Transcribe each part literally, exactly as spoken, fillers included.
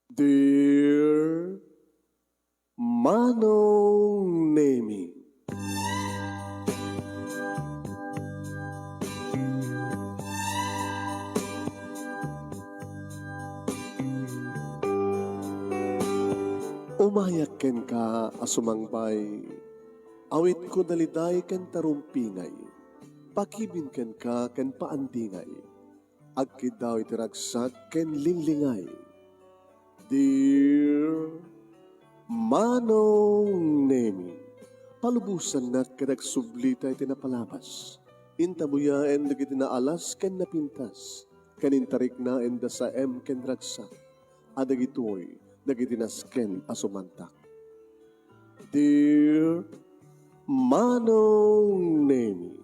Dear Manong Nemi. Umayak kenka a sumangbay, awitko daliday ken tarumpingay, pakibin kenka ken paandingay. Agkiddaw iti ragsak ken linglingay. Dear Manong Nemi, palubosannak ket agsublita iti napalabas. Intabuyaen dagiti naalas ken napintas, ken intariknaen da saem ken ragsak. A dagitoy dagiti nasken a sumantak. Dear Manong Nemi,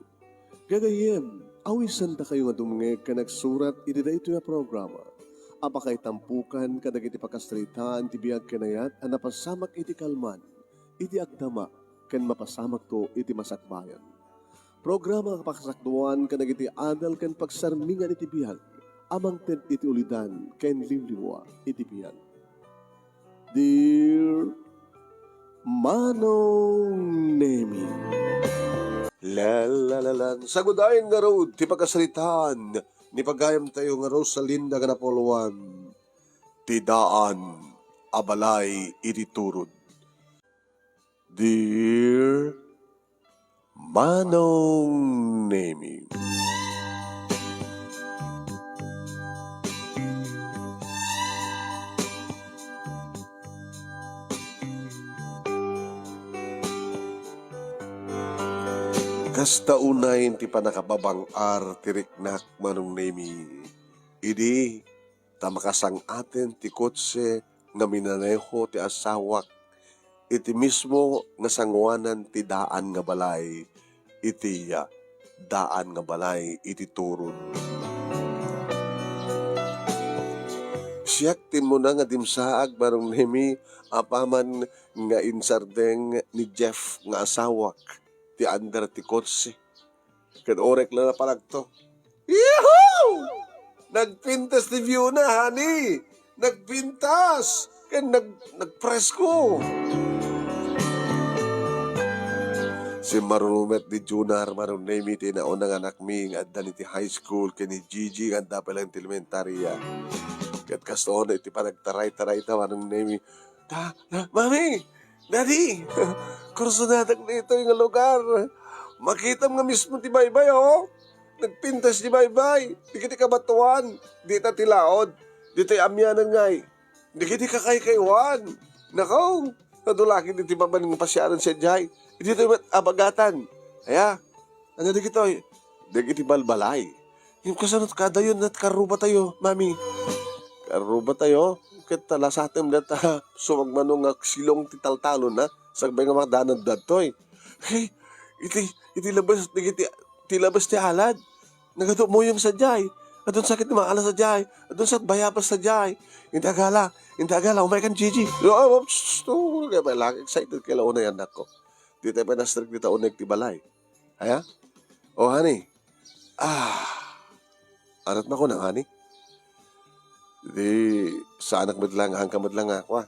gagayyem, awisendakayo nga dumngeg ken agsurat iti daytoy a programa a pakaitampokan kadagiti pakasaritaan ti biag ken ayat a napasamak iti kalman, iti agdama, ken mapasamakto iti masakbayan. Programa a pakasakduan kadagiti adal ken pagsarmingan iti biag a mangted iti ulidan ken liwliwa iti biag. Dear Manong Nemi. La, la, la, la. Sagudayen ngarud ti pakasaritaan ni pagayamtayo nga Rosalinda nga napuloan, ti daan a balay iti turod. Dear Manong Nemi. Kasta unay ti pannakababang-ar ti riknak, Manong Nemi. Idi ta makasang-aten ti kotse nga minaneho ti asawak iti mismo nga sangoanan ti daan nga balay iti, ah, daan nga balay iti turod. Siak ti immuna nga dimsaag, Manong Nemi, apaman nga insardeng ni Jeff nga asawak ti under ti kotse. Ket orek la napalagto. Yahoo! Nagpintas ti view na, honey! Nagpintas! Ken nag-, nagpresko! Simmaruno met ni Junar, Manong Nemi, ti nauna nga anakmi nga adda iti high school, ken ni Gigi nga adda pay laeng ti elementaria. Ket kastoy iti panagtaray-tarayda, Manong Nemi. Ta, na, Mami! Daddy! Kursunadak ditoy nga lugar. Makitam nga mismo ti baybay, oh. Nagpintas ti baybay. Dagiti kabatoan. Dita ti laod. Ditoy amianan ngay. Dagiti kakaykaywan. Nakaw, nadulakid iti mabalin nga pasiaran sadiay. Ditoy met abagatan. Aya, ano dagitoy? Dagiti balbalay. Ngem kasano kadayon, nat karrubatayo, Mami? Karrubatayo? Ket talasatem data sumagmamano nga agsilong ti taltalon, ha? Sakbay nga makadanan datoy. Hey, iti, iti labas, iti, iti labas ti alad. Nagadu muyong sadiay. Adun sakit ti maala sadiay. Adun sakit bayabas sadiay. Inta agala, inta agala, umay kan Gigi. Oh, oh, psst, oh, kaya pala, excited kaya la unay anak ko. Di tayo pa nastrik dita unay ti balay. Aya? Oh, honey. Ah. Arat makunang, honey? Di, saanak met lang, hangka met lang nga, kwa.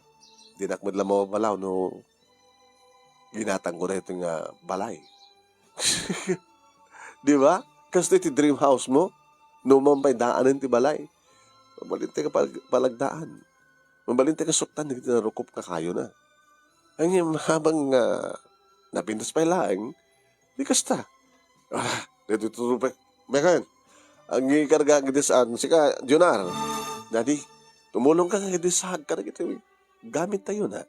Dinak met lang mababalaw no ginatangko daytoy nga balay. Di ba? Kastoy ti dream house mo? No man pay daanen ti balay. Mabalin ti kapalag-, palagdaan. Mabalin ti kasuktan dagiti narukop nga kayona. Ngem habang, ah, napintas pay laeng, di kasta. Ah, dito tutuloy pay. Mekan, ang ikarga ang saan, sika, Junar. Daddy, tumulong ka nga disag ka na kita. Gamit tayo na.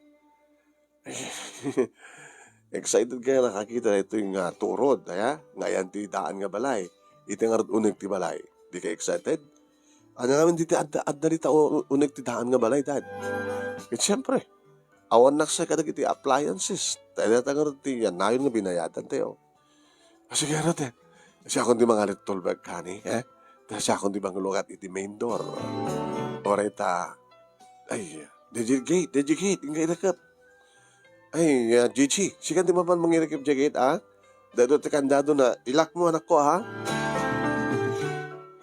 Excited kaya nakakita na ito yung, ah, turod, aya? Nga ayan ti daan nga balay. Iti nga uneg ti balay. Di ka excited? Ano naman diti adda, adda dita u-, uneg ti daan nga balay, Dad? Ket siyempre, awan naksay kadagiti appliances. Tayo data nga ti yan, nayon nga binayadan tayo. Sige, ano te? Siya akong di mangalit tulbag kani, eh? Ta siya akong di manglugat iti main door. Oray ta, ay, digi gate, digi gate, ingka idakep. Ay, ah, Gigi, sikan di mapan mangirikip digi gate, ah? Dado ti kandado na, ilak mo, anak ko, ha?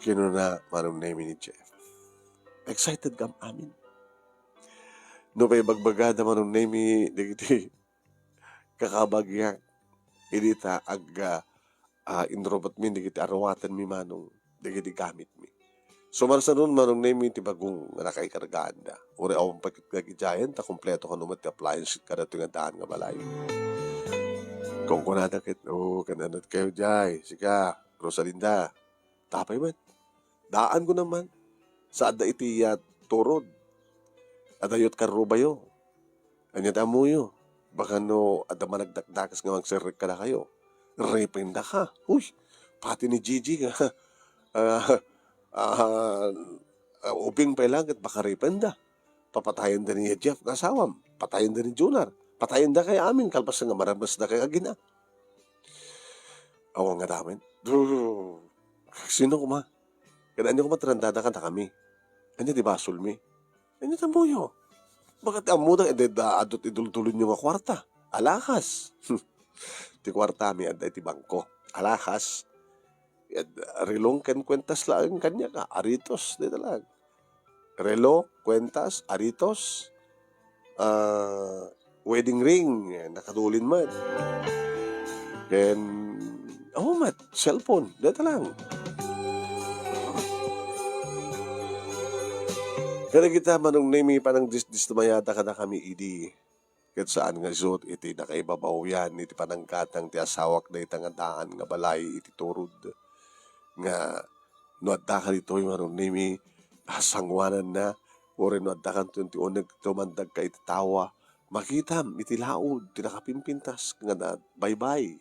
Kinuna, Manong Nemi ni Jeff. Excited kam amin. No pay bagbagada, Manong Nemi, dagiti kakabagiak, idi ta ag-, ah, ah, inrubotmi dagiti aruatenmi, Manong, dagiti gamitmi. Sumarsaron, Manong Nemi, ti bagong nga nakaikargaanda. Uray awan pay ket nga idiayen, ta kompleto kano met ti appliance kadatoy nga daan nga balay. Kunkunada ket, "O, kananat kayo diay, sika, Rosalinda." Tapay met. Daan ko naman. Sa adda iti, ah, turod. Adayot karrubayo. Ania ti ammoyo? Baka no adda managdakdakes nga mangserrek kadakayo. Ripenda ka. Uy, pati ni Gigi nga, ah, ah, ah, ubing pay lang ket baka ripenda. Papatayenda ni Jeff nga asawam. Patayenda ni Junar. Patayenda kay amin kalpasan nga marabasda kay agina. Awan nga damen. Sino koma? Ket ania koma ti randada kadakami? Ania ti basolmi? Ania ti ammoyo? Baka ti ammoda, eh, dayta adda ti duldulonyo nga kuarta. Alakas. Ti kuartami adda iti bangko. Alakas. Ket relo ken kuentas laeng kaniak, aritos, dayta laeng. Relo, kuentas, aritos, ah, wedding ring, eh, nakadulin met. Ken, oh, met, cellphone, dayta lang. Kadagita, Manong Nemi, panangdisdismayada kadakami idi. Ket saan nga isut' iti nakaibabawyan iti pananggatang ti asawak dayta nga daan nga balay iti turod. Nga no addaka ditoy, Manong Nemi, a sangoananna, uray no addakanto ti uneg, tumandagka iti tawa, makitam iti laud ti nakapimpintas nga baybay.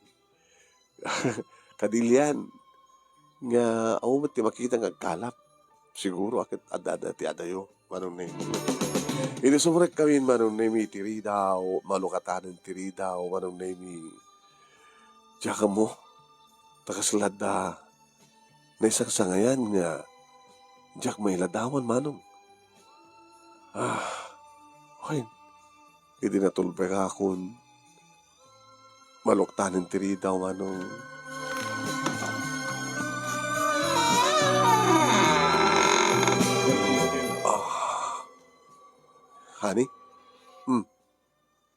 Kadilian nga awan met ti makita nga agkalap. Siguro a ket adda-adda ti adayo, Manong Nemi. Idi sumrekkamin, Manong Nemi, ti ridaw, malukatanen ti ridaw, Manong Nemi. Diak ammo, ta kasla adda naisangsangayan nga diak mailadawan, Manong. Ah, wen, idi natulbekakon, maluktanen ti ridaw, Manong. Ah. Honey? Hmm.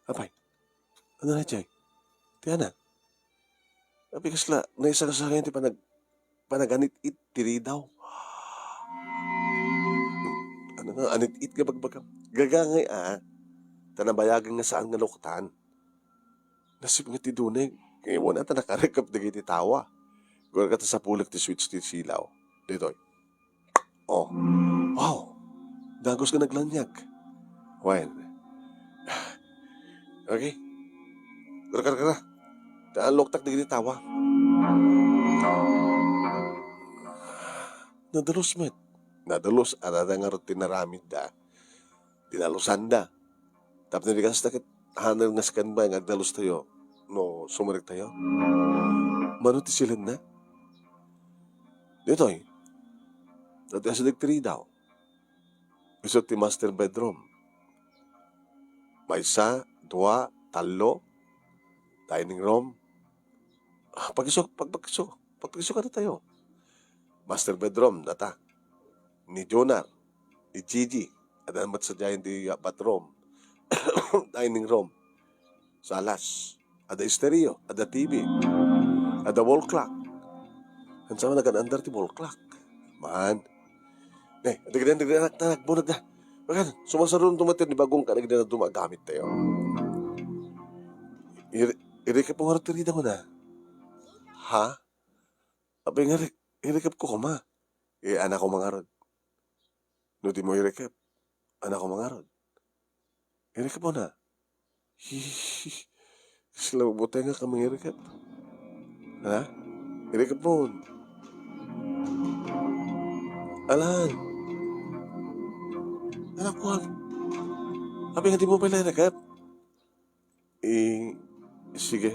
Apay? Ania daydiay? Ti anak? Apay kasla naisangsangayan ti panag-, panaganit-it ti ridaw? Ania nga anit-it nga bagbagam? Gagangay a, ta nabayagen nga saan nga luktan. Nasip nga ti duneg, kayatna ta nakarekep dagiti tawa. Kunak ta sapulek ti switch ti silaw. Ditoy. Oh. Wow! Dagus nga naglaniag. Wen. Okay. Kara, kara, kara. Ta luktak dagiti tawa. Nadalus met. Nadalus, adda ngarud ti naramidda. Dinalusanda. Tapno di kasta ket, haanna nga sakkan bay nga agdalustayo no sumrektayo? Mano ti silenna? Ditoy, ditoy asideg ti ridaw. Isu ti master bedroom. Maysa, dua, tallo, dining room. Ah, pag-isu, pag-, pag-isu, pag-isu kadatayo. Master bedroom, data. Ni Jonar, ni Gigi, adda met sadiayen ti bathroom, dining room, salas, adda estereo, adda T V, adda wall clock. Haan sa man nagan-andar ti wall clock. Man. Ne, dagiti, dagiti anak, anak, bunag na. Bagan, sumasaruno met ti bagong kadagiti na dumagamit tayo. Iri-, irikep mo nga ti rida mo na. Ha? Apay nga ri-, irikep ko koma. Eh, anak ko mangarod. No di mo irikep, anak ko mangarod. Irikep mo na. Hihihi. Kasla buteng nga kami irikep. Ha? Irikep mo. Alan. Anak ko. Apay nga di mo pala irikep? Eh, sige.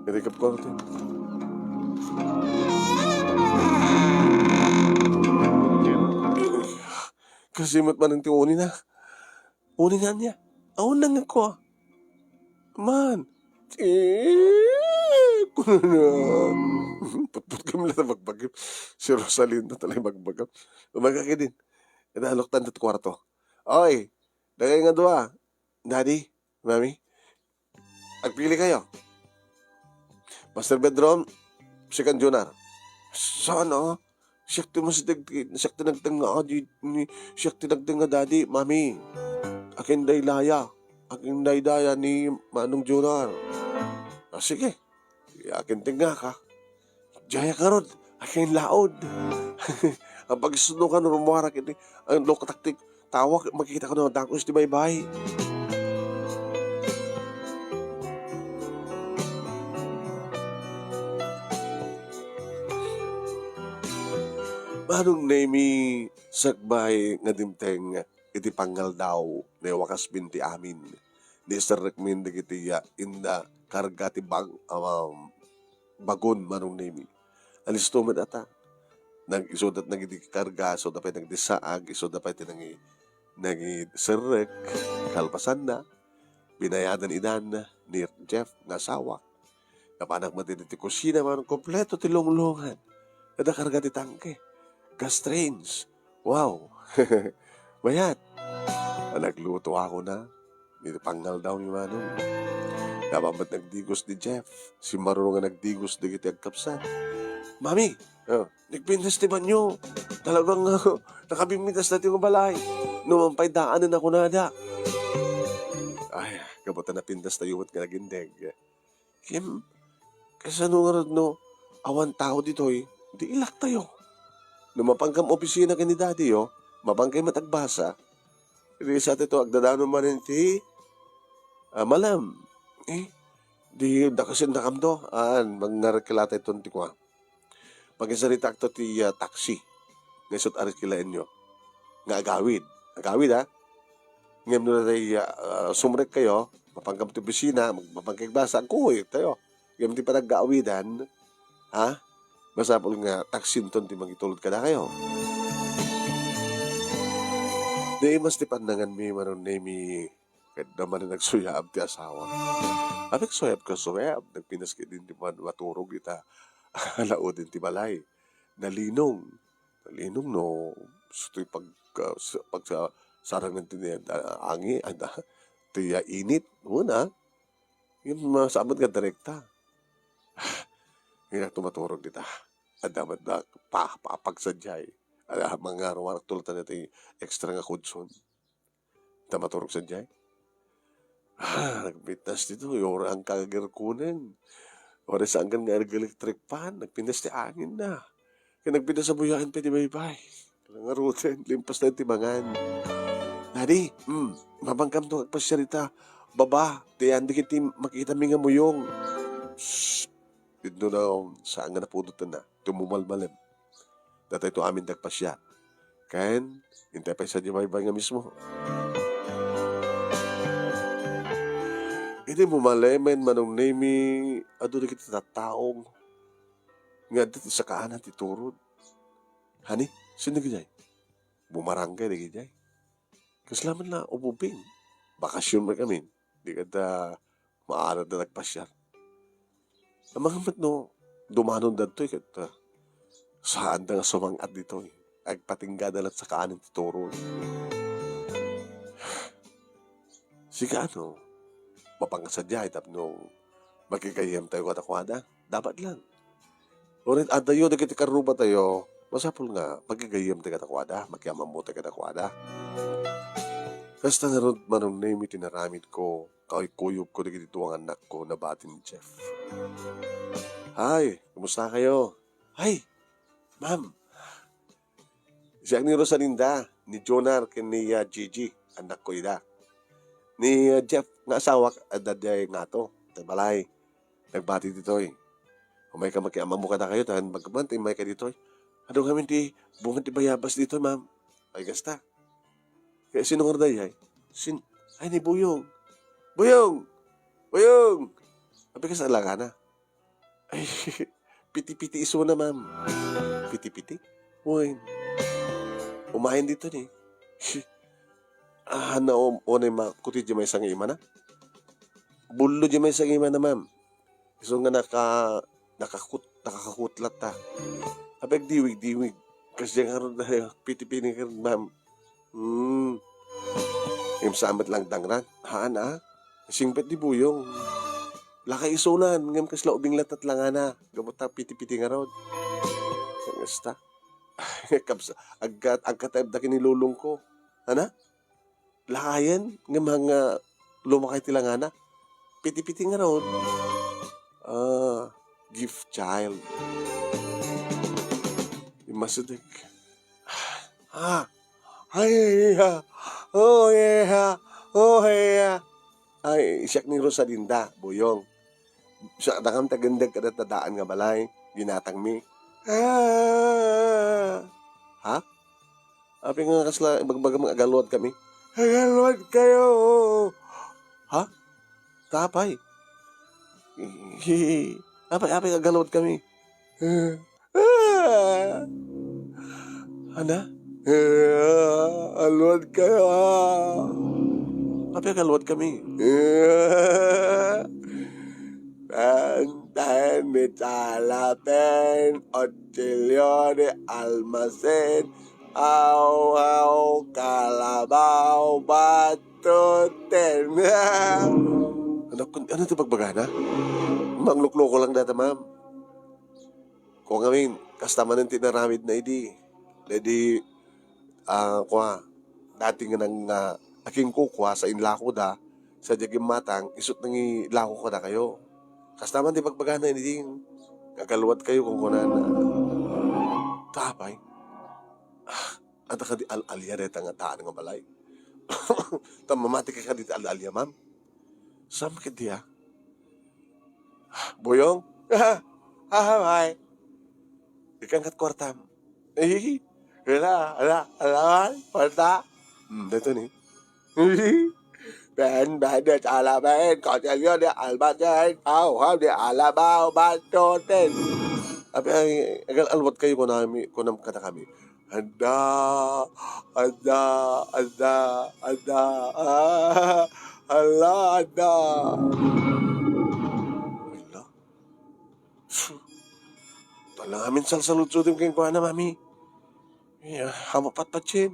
Irikep ko, ate. Kasi mat man ti uni na. Uni na niya. Awan na nga ko. Man. Eh, kuno na. Putput kami lang sa bagbagam. Si Rosalinda talaga bagbagam. Umaga ka din. Inalok tanda ti kwarto. Oy, Kayo nga dua, Daddy, Mommy, agpili kayo. Master bedroom, si Kanjunar. Saan, ah? Siak ti mas dagdi-, siak ti nagtengnga, ah, di, ni, siak ti nagtengnga, Daddy, Mommy. Akin daylaya. Akin daydaya ni Manong Junar. Ah, sige. Akin tengnga ka. Diay ka rod, akin laod. Ang pagsuno ka, no, rumuarak iti, ang lokatak ti tawag, makikita ko na dakes ti baybay. Manong Nemi, sakbay nga dimteng iti pangaldaw, naiwakas min ti amin. Ni Sir Rick min dagiti, ah, inda karga ti bag-, um, bagon Manong Nemi. Alisto met ata. Nag-, isuda nagiti karga, isuda pay nagdisaag, isuda pay ti nangi-, nangiserrek, kalpasanna, binayadan idan ni Jeff nga asawa. Napanak met iti kusina, man kompleto ti lunglungan. Adda karga ti tangke, gas trains. Wow! Mayat! Nagluto ako na. Iti pangaldaw ni Manong. Napan met nagdigos ni Jeff. Simmaruno nga nagdigos dagiti agkapsat. Mami, oh, nagpintas ti banyo. Talagang, ah, nakabimmitas na ti balay. No man pay daanen ako nada. Ay, kabuta napintas tayo met nga nagindeg. Ken, kasano ngarud no awan tao ditoy, di ilak tayo. No mapankam opisina ken ni Daddy, oh, mapankay met agbasa. Di sa ti to, agdadanon manen ti, ah, malam. Eh, di dakasen dakam to. Aan, magngarekila tayo ton ti kua. Pagisaritak to ti, ah, taxi. Nga isut arekilaenyo. Nga agawid. Agawid, ha? Ngem no natay, ah, sumrek kayo, mapanggap ti opisina, mag-, mapanggap basa, agkukuy tayo. Ngem ti panagkaawidan, ha? Masapul nga taksinton ti mangitulod kadakayo. Di mas ti pannangan mi, Manong Nemi, ket naman nagsuyaab ti asawa. Apek suyab ka suyab, nagpinas ket din ti man-, maturog ita lauden ti balay. Nalinong. Nalinong no, istoy pag-, ah, sa-, pagsa-, sarangan ti, ah, angi-, ah, ti, ah, init. Una, yun, masamat nga direkta. Ngina tumaturog dita. Adda met da pa-, papagsa diay. Ala, mangaruar tulatan iti extra nga kudson. Ta maturog sadiay. Ah, nagpintas dito, yung ang kagagirkunan. Wala sa anggan nga electric fan, nagpintas ti angin na. Kaya nagpintas sa buyakan pa di baybay. Ngaruten, limpas na ti mangan. Daddy, hmm, mabangkam to agpasyar ita. Baba, ti andi kiti makita mi nga muyong. Shh! Idno na, um, saan nga napudotan na. Tumumalmalem. Datay to amin dagpasiar. Ken, intay pay sa di baybay nga mismo. Idi mumalemen Manong Nemi, adu dagiti tattaong nga adda ti sakaanan ti turod. Hani, sino gidiay? Bumarangay dagiti ay. Kasla man la ububing. Bakasyon man kami. Di kada maarat da nagpasiar. Amangan met no, dumanon dadtoy ket, ah, saanda nga sumang-at ditoy. Agpatingga da lat sakaanan ti turod. Sika ano, mapangasadiay tapno makigayem tayo kadakuada. Dapat lang. Uray adayo dagiti karruba tayo, masapul nga makigayem tayo kadakuada, makiamammo tayo kadakuada. Kasta ngarud, Manong Nemi, ti naramid ko, kakuykuyog ko dagiti duwa nga annak ko, nabati ni Jeff. Hi, kumusta kayo? Hi, ma'am. Siak ni Rosalinda, ni Jonar, ken ni, ah, Gigi, annak ko ida. Ni, ah, Jeff nga asawak, adda diay ngato, tay balay. Nagbati ditoy. Umay ka makiammo kadakayo, tan magmant, imay ka ditoy. Adu ngamin ti bunga ti bayabas ditoy, ma'am. Ay, kasta. Kaya sino nga dayay? Sin-, ay, ni Buyong. Buyong! Buyong! Abi ka sa alagana. Ay, piti-piti isuna, ma'am. Piti-piti? Uy. Umain dito ni. Ah, na, um, unay ma-, kuti di may isang imana. Bullo di may isang imana, ma'am. Isu nga naka-, nakakut-, nakakakutlat ta. Abay, diwig-diwig. Kasi nga ron na, piti-piti nga ron, ma'am. Hmm. Ngem saan met lang dangran. Haan, a? Singpet di buyong. Lakay isunan, ngem kasla ubing latta ti langana. Gapu ta piti-piti ngarud. Kasta. Kabsa, agkat, agkataeb da ken ni lolongko. Ana? Lakayen, ngem nga lumakay ti langana. Piti-piti ngarud. Ah, gift child. Imasideg. Ah, ay, ah, oh, yeah, oh, yeah. Ay, siak ni Rosalinda, buyong. Siak dakam tagindeg kada tadaan nga balay, ginatangmi. Ah. Ha? Apay nga kasla ibagbagam nga agaluad kami? Agaluad kayo! Ha? Tapay? Apay, apay agaluad kami? Ah! Ana? Ah, aluad kayo, ah! Apay agaluad kami? Ah! Ten, ten, ni Chalapen, otsilyo, ni Almacen, Aw-aw, kalabaw, batuten. Ano, kun-, ano ti bagbagana? Manglukloko lang data, ma'am. Kung amin, kasta manen ti naramid na idi. Dadi, ah, kwa, dati nga nang, ah, aking kukwa sa inlako da, sa diaging matang, isut nang ilako kadakayo. Kasta man ti bagbagana idi, kagaluat kayo kung kunana. Tapay. Ah, adda kadi al-alia dayta nga daan nga balay? Ta mamati ka kadi ti al-alia, ma'am? Saan kadi, ah? Boyong? Ah, ah, ay. Ikan kat kwartam. Eh, ala, ala, ala, kwarta. Hmm, dito ni. Ben, ben, di ala, ben, kotelyo, di albat, di aw, aw, di alabaw, batoten. Abi, ay, agal-, alwat kayo kunami, kunam kada kami. Anda, anda, anda, anda, ah, ala, anda. Ala. Pala amin salsaludsudim kenkuana, mami. Ya, hamo patpatsin.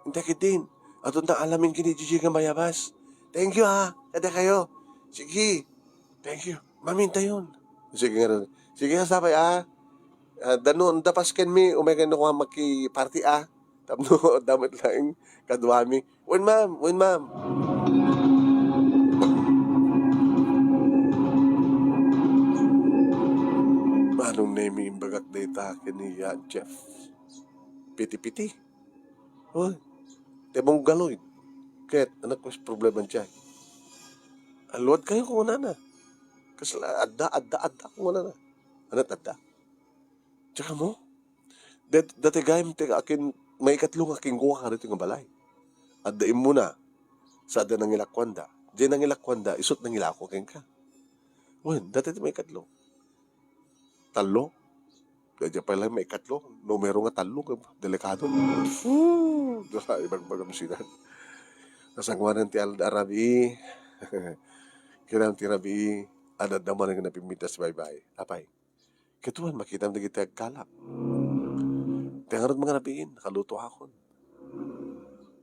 Inta kitin. Adun ta alamin kini Gigi nga mayabas. Thank you, ah. Kada kayo. Sige. Thank you. Mami, intayon. Sige nga rin. Sige nga, sapay, ah. Ah, dano, dapas ken mi, umay ken no, maki-party, ah. Tapno, damet laeng kaduami. Wen, ma'am. Wen, ma'am. Manong Nemi, imbagak dayta ken ni, ah, Jeff. Piti-piti. Hoy, ti Mong Galoy. Ket, anak, mas problema diay. Aluad kayo kung unana. Kasla, adda, adda, adda kung unana. Anat adda? Tsaka mo? Dat-, dati gayam ti akin, maikatlo nga kinkuha ka dito nga balay. Adda immuna, sa adda nangilakuanda. Di nangilakuanda, isut nangilako kenka. Wen, dati ti maikatlo. Tallo? Kaya di pala maikatlo. Numero nga tallo, delikado. Woo! Dala, ibagbagam sinan. Nasanguanan ti alda a rabii. Kinam ti rabii, adda man nga napimitas baybay. Apay. Ket wen, makitam dagiti agkalap. Ti ngarud nga rabiin, nakaluto akon.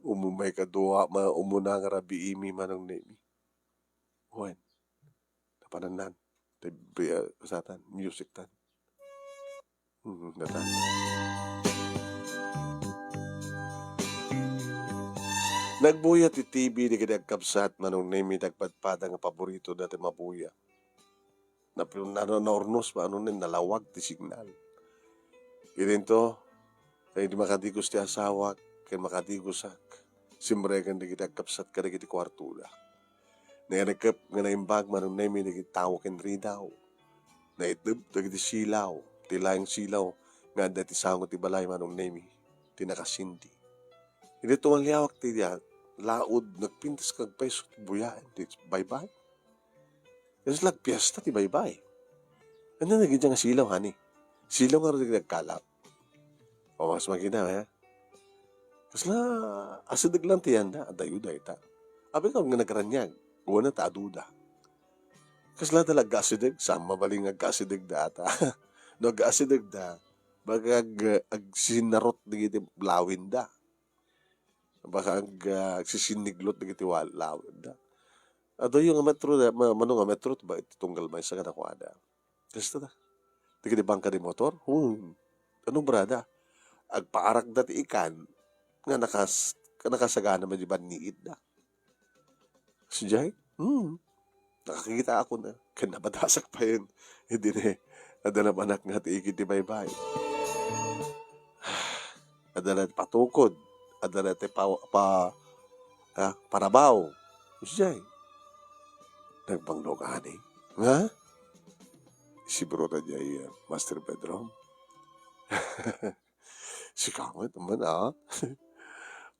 Umumay kadua, ma-, umuna nga rabiimi, Manong Nemi. Wen, napanannan. Ti, ah, satan, music tan. Mhm, datan. Nagbuya ti T V dagiti agkabsat, Manong Nemi, dagpadpada nga paborito dati mabuya. Napi-, na-, na-, naurnos pa, ano ni, nalawag ti signal. Idinto, kay di makadigos ti asawak, ken makadigosak, simreken dagiti agkabsat kadagiti kuartoda. Nairikep nga naimbag, Manong Nemi, dagiti tao ken ridaw. Naitdeb dagiti silaw, ti laeng silaw nga adda ti sango ti balay, Manong Nemi, ti nakasindi. Idi tumalliawak ti diak, laud, nagpintas kagpayso ti buyaen ti baybay. Kasla agpiesta ti baybay. Ania dagiti nga silaw, honey? Silaw ngarud dagiti agkalap. O, mas makita, eh. Kasla asideg lang ti yanda, adayo dayta. Apay nga nagraniag, wana ta aduda. Kasla talaga asideg, saan mabalin nga agkaasideg da ata. No agkaasideg da, baga ag-, agsinarot dagiti lawin da. Baka ag-, ah, agsisiniglot dagiti wal-, lawigda. Adu nga metro da, ma-, mano nga metro, ba, iti tunggal maysa kadakuada. Kasta da. Dagiti bangka di motor, hmm. Ano, brada? Agpaarakda ti ikan nga nakas-, nakasagana man di banniitda. Sijay? Hmm. Nakakita ako na. Ken nabadasak pa yun. Hindi na eh. Adda na manak nga ti igid ti baybay. Adda na ti patukod. Adda na ti pa, pa, ah, parabaw. Sijay? Nagbanglo ka, ani? Nga? Siguro na diay, ah, master bedroom. Sika met man, ah.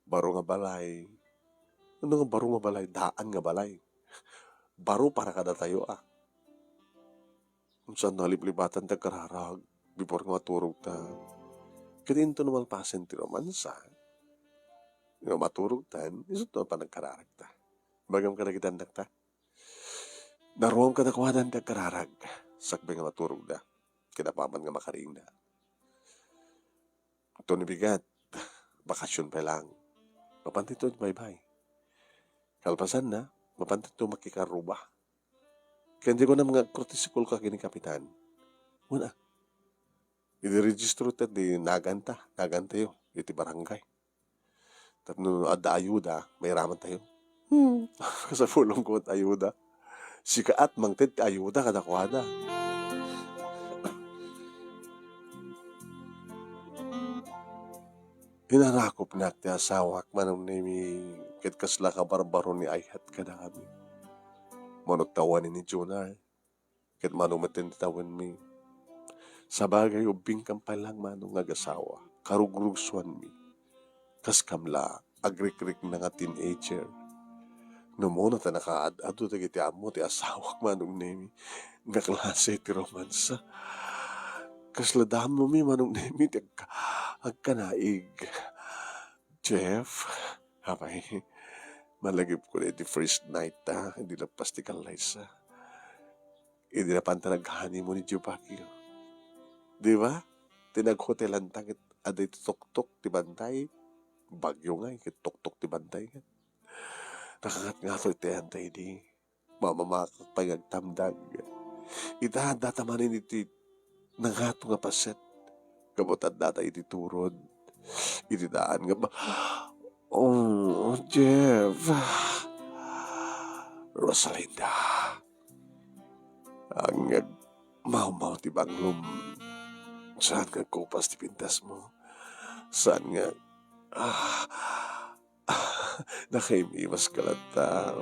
Baro nga balay. Ano nga baro nga balay? Daan nga balay. Baro para kadatayo, ah. Saan naliplibatan ti agkararag before nga maturog ta. Ket inton malpasen ti romansa, nga maturog tan, isu ti panagkararag ta. Bagam kadagiti annak ta. Naruam kadakuada ti agkararag, sakbay nga maturogda. Ket apaman nga makariingda. Ito ni bigat, bakasyon pa lang. Mapanti to baybay. Kalpasanna, mapanti to makikaruba. Ken di ko na mga kortisikol ka kini kapitan. Wala. Idi registro ta di naganta, nagantayo, iti barangay. Tapno adda ayuda, mairaman tayo. Hmm. Kasapulong ko ti ayuda. Sikaat, mangted ti ayuda kadakuada. Inarakopnak ti asawak, Manong Nemi, ket kasla kabarbaro ni ayat kadakami. Manong tawen ni Junar, ket mano met ti tawenmi. Sabagay, ubbingkam pay lang, Manong, nga agasawa, karugrugsuanmi. Kaskam la, agrikrikna nga teenager. No muna ta nakaad-adu dagiti ammo ti asawak, Manong Nemi, nga klase ti romansa. Kasla damomi, Manong Nemi, ti agka-, agkanaig. Jeff, apay, malagipko iti first night ta, idi lappas ti kallaysa. Idi napanta nag-honeymoon idiay Baguio. Di ba? Ti naghotelan ta ket adda iti tuktok ti bantay. Baguio ngay, ket tuktok ti bantay ket. Nakangatngato iti ayanta idi. Mamamakak pay nga agtamdag. Ita, adda ta manen iti nangato nga paset. Gapu ta adda ta iti turod. Iti daan nga ba-, oh, Jeff. Rosalinda. Ang nagmawmaw ti banglom. Saan nga agkupas ti pintas mo? Saan nga, ah, nakaimiwas ka latta.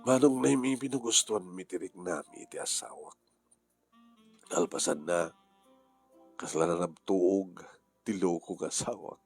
Manong Nemi, binugustuanmi ti riknami iti asawak. Kalpasanna, kasla nabtuog ti loko nga asawak.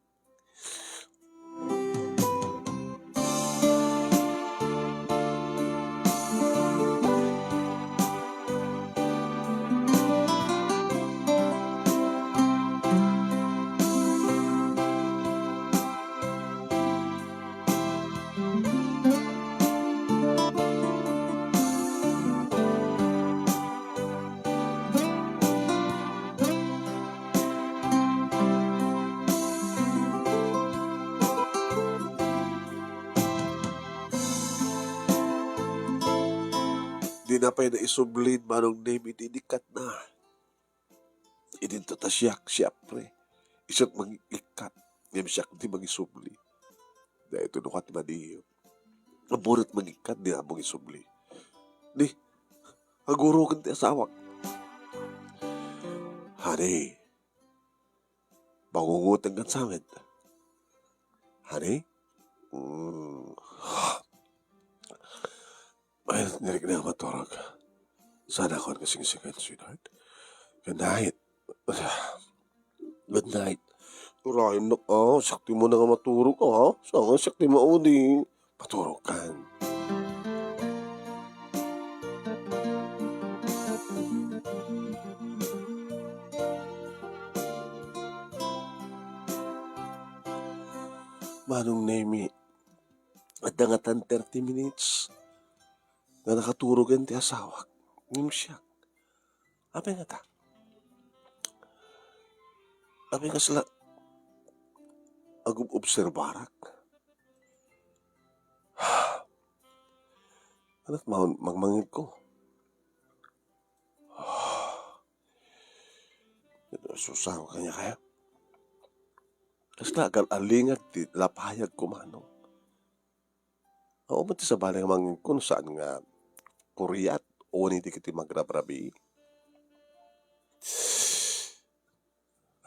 Dina pay naisubli ni Manong Nemi iti inikkatna. Idinto ta siak, siempre. Isu't mangikkat, ngem siak ti mangisubli. Daytoy no kat madi. Ammo't mangikkat, di ammo isubli. Ni, aguroken ti asawak. Honey, mangungutengan sa amin. Honey? Mm. Ay, narikna nga maturog. Saan ako nga singsingan, sweetheart? Good night. Good night. Urayen nak, ah. Siak ti umuna nga maturog, ah. Saan nga siak ti maudi? Maturog kan. Manong Nemi, adda nga ten, thirty minutes nga nakaturogen ti asawak. Ngem siak, apay ngata? Apay kasla agub-obserbarak? Anak, maun-, mangmangegko. Susaro kaniak aya? Kasla agal-alingag ti lapayag kumano. Awan met ti sabali nga mangngegko no saan nga kuriat wenno dagiti magrabrabii.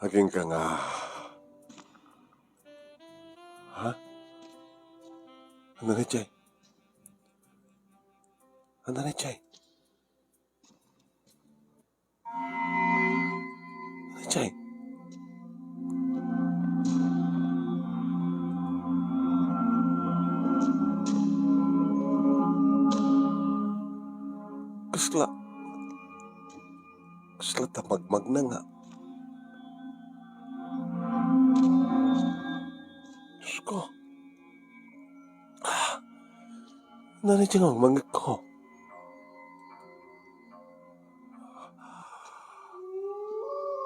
Agingga nga. Ha? Ania daydiay? Ania daydiay? Ania daydiay? Kasla, kasla ta magmagna nga. Diyos ko. Ah, ania daydiay nga mangngegko?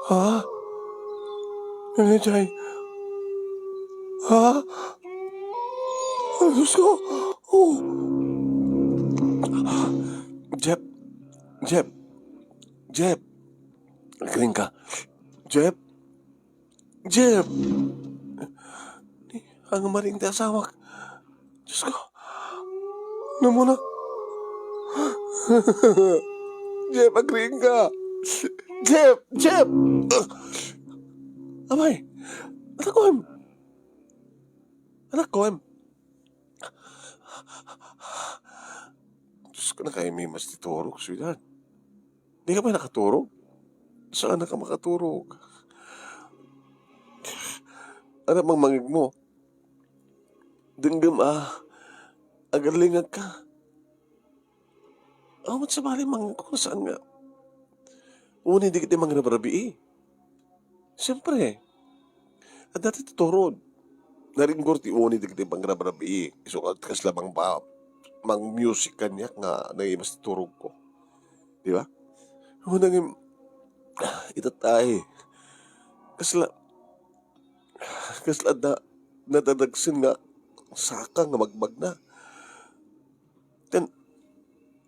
Ha? Ania daydiay? Ha? Ay, Diyos ko! Oh! Jeff! Jeff! Jeff! Agriingka. Jeff! Jeff! Ni, ang maring ti asawak. Diyos ko. Namuna. Jeff, agriingka. Jeff! Jeff! Amay! Anakko, em! Anakko, em! Diyos ko, nakaimas ti turog, sweetheart. Di ka ba nakaturog? Saan ka makaturog? Ano bang mangngegmo? Denggem a, agalingag ka. Awan sabali mangngegko saan nga. Uni dagiti mangrabrabii. Siyempre, adda ti tuturod. Naringgor ti uni dagiti mangrabrabii. Isu nga kasla mang ba, mang music kaniak nga naimas ti turogko. Di ba? Una nga, ita tay. Kasla, kasla da, nadadagsen nga saka nga magmagna. Ken,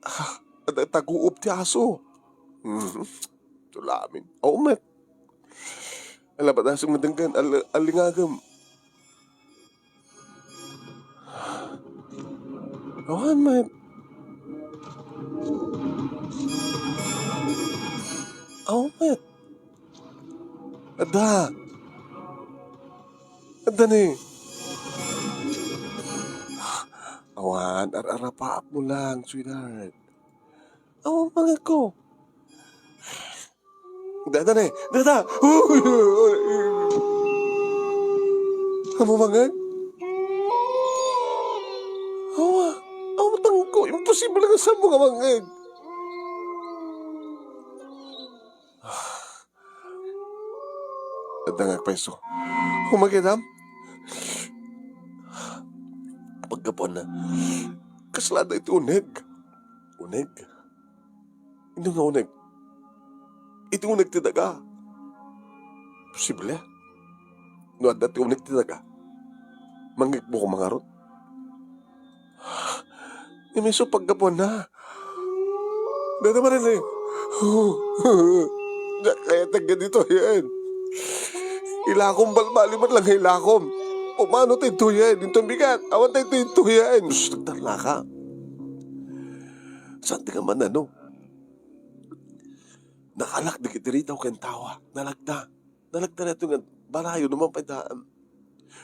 ah, adda taguop ti aso. Mhm. Tulamin. Aw met. Ala, ba't aso nga denggen? Al-, alingagem. Awan met. Aw met. Adda. Adda ni. Awan, ar-arapaapmo lang, sweetheart. Awan, mangngegko. Dada ni, dada. Amo mangngeg? Awa, awa, tangko. Imposible nga saan mo nga mangngeg. Adda nga agpayso. Umagitam? Paggapuanna, kasla adda iti uneg. Uneg? Inno nga uneg? Iti uneg ti daga. Posible? No adda ti uneg ti daga, mangngegmo koma ngarud? Ngem isu paggapuanna. Dada Marilyn. Diak kayat nga ditoyen. Ilakom balbali met lang nga ilakom. Umano tayo ditoyen? Inton bigat. Awan tayo ditoyen. Sus, nagtarnaka. Saan ti nga manano? Nakalak dagiti ritaw ken tawa. Nalagda. Nalagda daytoy nga balayo no man pay da,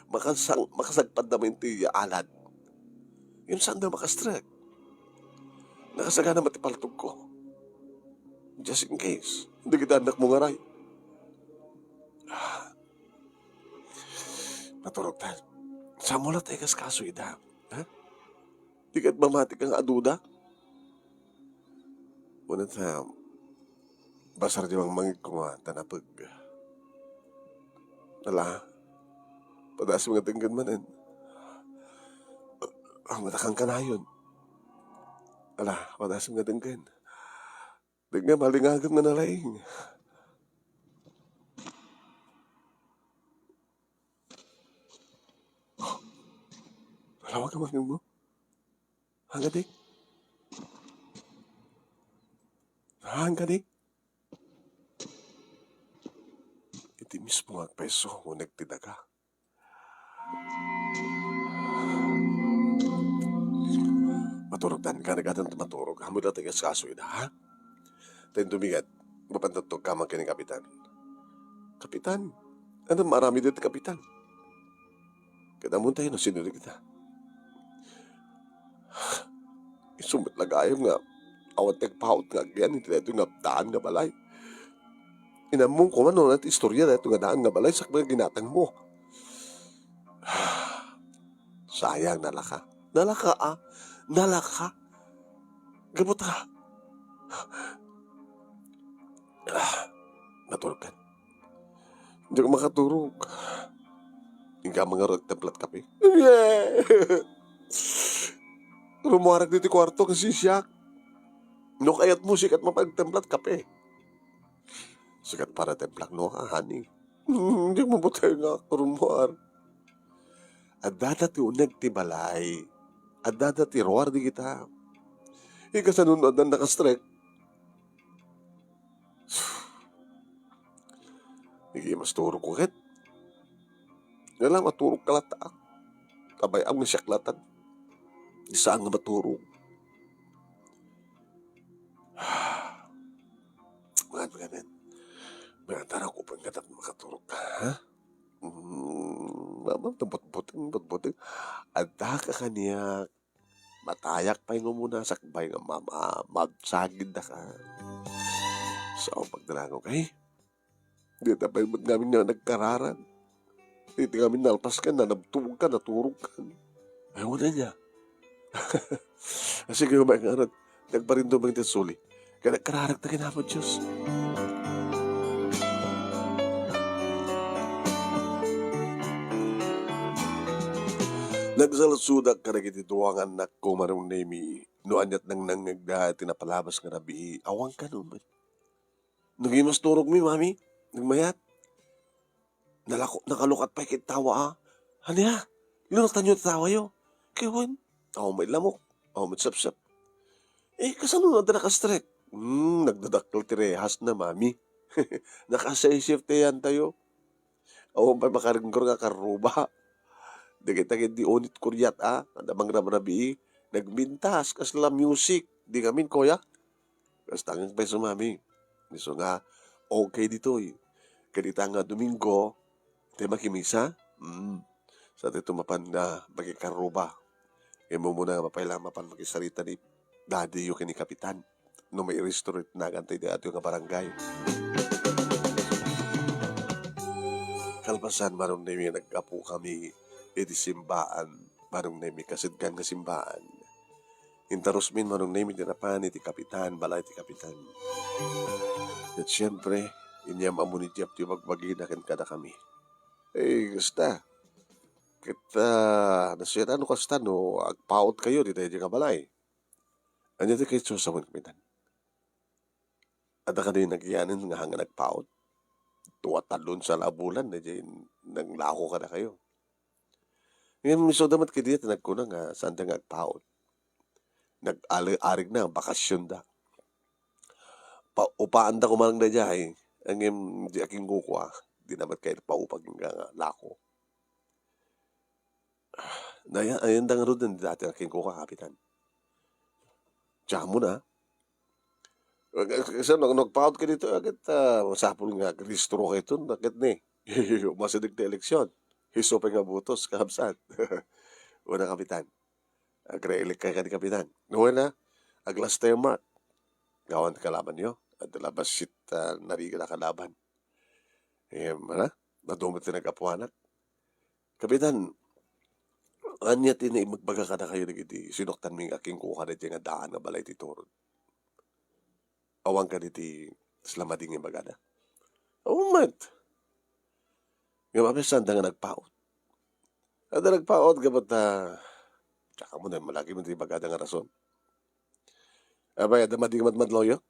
makansang-, makasagpadda met iti alad. Ngem saanda makastrek. Nakasagana met ti paltogko. Just in case. Dagiti annakmo nga aray. Ah. Maturog tayo. Saan mo la tayo kaskaso ida? Ha? Di ket mamati ka nga aduda? Kunana ta, basar di mangmangegko nga ta napeg. Ala, padasem nga denggen manen. Ang matakan kanayon. Ala, padasem nga denggen. Dengngem, alingagem nga nalaing. Malawag ang mangem mo. Hanggadik. Hanggadik. Iti mismo nga agpayso, uneg ti daga. Maturog dan, ka nagatan maturog. Amo dati nga askaso ida, ha? Tayo dumingat, mapantatog ka man kini kapitan. Kapitan? Ano maaramid iti kapitan? Kada mo tayo, no, sino kita? Isu met la gayam nga awan ti agpaut nga agyan iti daytoy nga daan nga balay. Inammong ko man no, ti istorya daytoy nga daan nga balay, sakbay ginatang mo. Sayang, nalaka. Nalaka, ah. Nalaka. Gabot ka. Ah, natulog ka. Diak makaturog. Inka mangarog ti templat kape. Rumuarag ditoy kuarto, kasi siak. No kayat mo, sikat mapagtemplat kape. Sikat para templak no, ah, honey. Diak mabutay nga rumuar. Addada ti uneg ti balay. Addada ti ruar di kita. Ika, saan no addan nakastrek? Sige, mas turog ko ket. Ngala, maturog ka latta. Kabay-am nga siak latan. Di saan nga maturog. Mga ano ka, men? May antara ko pang katat makaturog ka, ha? Mm, mamam, butbuting, butbuting. Adda ka kaniak. Matayak pay nga umuna, sakbay nga ma-, ma-, mabsagid da ka. So, pagdalangog, ay, di ta pay met ngamin nga nagkararag. Di ti ngamin nalpas ka, nanabtog ka, naturog ka. Ay, wala niya. Sige, umay nga arat. Nagbarindumeng ti suli. Kaya nagkararag ta ken Apo Dios. Nagsaludsodek kadagiti dua nga annakko, Manong Nemi, no aniat nangnangngegda iti napalabas nga rabii. Awan kano met. Nagimas turogmi, Mami. Nagmayat. Nalako-, nakalukat pay ket tawa, a. Ania? Linuktanyo ti tawayo? Kay wen, awan met lamok, awan met sepsep. Eh, kasano nga adda nakastrek? Hmm, nagdadakkel ti rehasna, Mami. Naka-C-shift ti yantayo. Awan pay makaringgor nga karruba. Dagita ket di unit kuryat, a, adda mangrabrabii. Nagmintas, kasla music. Di ngamin, kuya. Kasta nga agpayso, Mami. Isu nga, okay ditoy. Ket ita nga Domingo, ti makimisa? Mm. Sa daytoy mapan nga makikarruba. Ket umuna nga mapay la mapan makisarita ni Daddy yo ken ni Kapitan. No mai-restore ti nagan ti daytoy nga barangay. Kalpasan, Manong Nemi, naggapu kami iti simbaan, Manong Nemi, kasidgan nga simbaan. Intarusmin, Manong Nemi, ti napan iti kapitan, balay ti kapitan. Ket siempre, inyam-am ni Jeff ti bagbagina ken kadakami. Eh, kasta. Ket, ah, nasuyatan no kasta no agpaut kayo dita idiay nga balay. Ania ti kayatyo a sawen, kapitan? Adda kadi nagiyanen nga hanga nagpaut? Tua talon sa labulan, daydiay nanglako kadakayo. Ngem isuda met kadi ti nagkuna nga saanda nga agpaut. Nag-, ali-, arigna, bakasionda. Pa-, upaanda koma lang daydiay, ngem di akinkukua, di na met kayat paupa nga, nga lako. Naya-, ayanda ngarud dayta ti akinkukua, kapitan. Diak ammo na. Kasi no, no agpaut ka dita, ket, ah, masapul nga agrehistro ka iton, ket ni, masideg ti eleksyon. Isu pay nga botos, kakabsat. Una, kapitan. Agre-elect ka kadi, kapitan. No, wala, ag-last term mark. Gawan ti kalabanyo. Adda la bassit, ah, narigat a kalaban. Em, ala, maduma ti nagapuanak. Kapitan, ania ti naimbaga kadakayo dagiti sinuktanmi nga akinkukua daydiay nga daan nga balay ti turod? Awan kadi ti kasla madin nga imbagada? Awan met. Ngem apay saanda nga nagpaut? Adda nagpaut gapu ta, diak ammo, malagip ti ibagada nga rason. Apay, adda madin nga madmadloyo?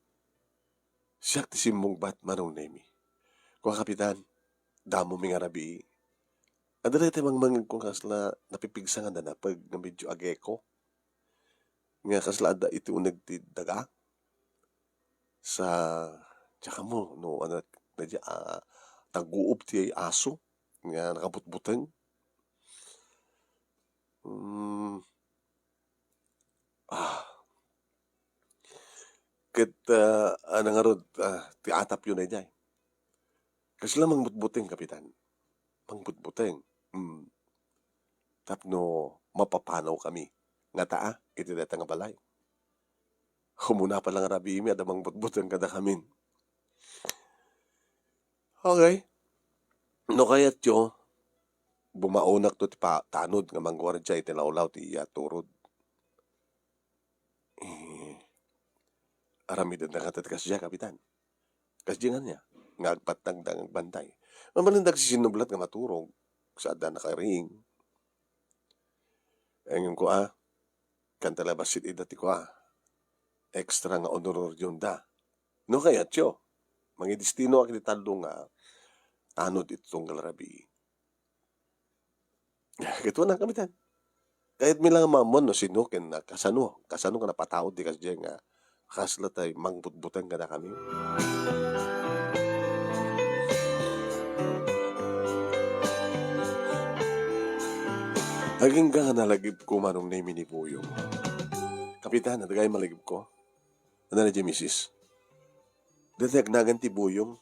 Siak ti simmungbat, Manong Nemi. Kua, Kapitan, damo mi nga rabii. Adda daytoy mangmangegko nga kasla napipigsa nga nanapeg nga medyo ageko. Nga kasla adda iti uneg ti daga. Sa, diak ammo, no, ano, na dia, ah, taguob ti aso nga nakabutbuteng. Mm. Ah. Ket, ah, ano ngarud, ah, ti atapyo na idiay? Kasla mangbutbuteng, Kapitan. Mangbutbuteng. Mm. Tapno mapapanawkami. Ngata, ah, iti dayta nga balay. Umuna pa lang rabiimi, adda mangbutbuteng kadakamin. Okay. No kayatyo, bumaonakto ti pa-, tanod nga mangguardia iti lawlaw ti iya turod. Eh, aramidenda ngata ti kasdiay, Kapitan. Kasdiay nga ania, nga agpatnagda nga agbantay. Mabalinda agsisinublat nga maturog, sa adda nakariing. Ay, ngem kua, kanta la bassit ida ti kua, extra nga honorariumda. No kayatyo, mangidestinoak iti tallo nga tanod iti tunggal rabii. Ket kuna, Kapitan. Kayatmi lang nga maammuan no sino ken kasano, kasano nga napataud ti kasdiay nga kasla tay mangbutbuteng kadakami. Agingga nga nalagipko, Manong Nemi, ni Buyong. Kapitan, adda gayam malagipko? Ano na di, misis? Dati agnagan ti Buyong.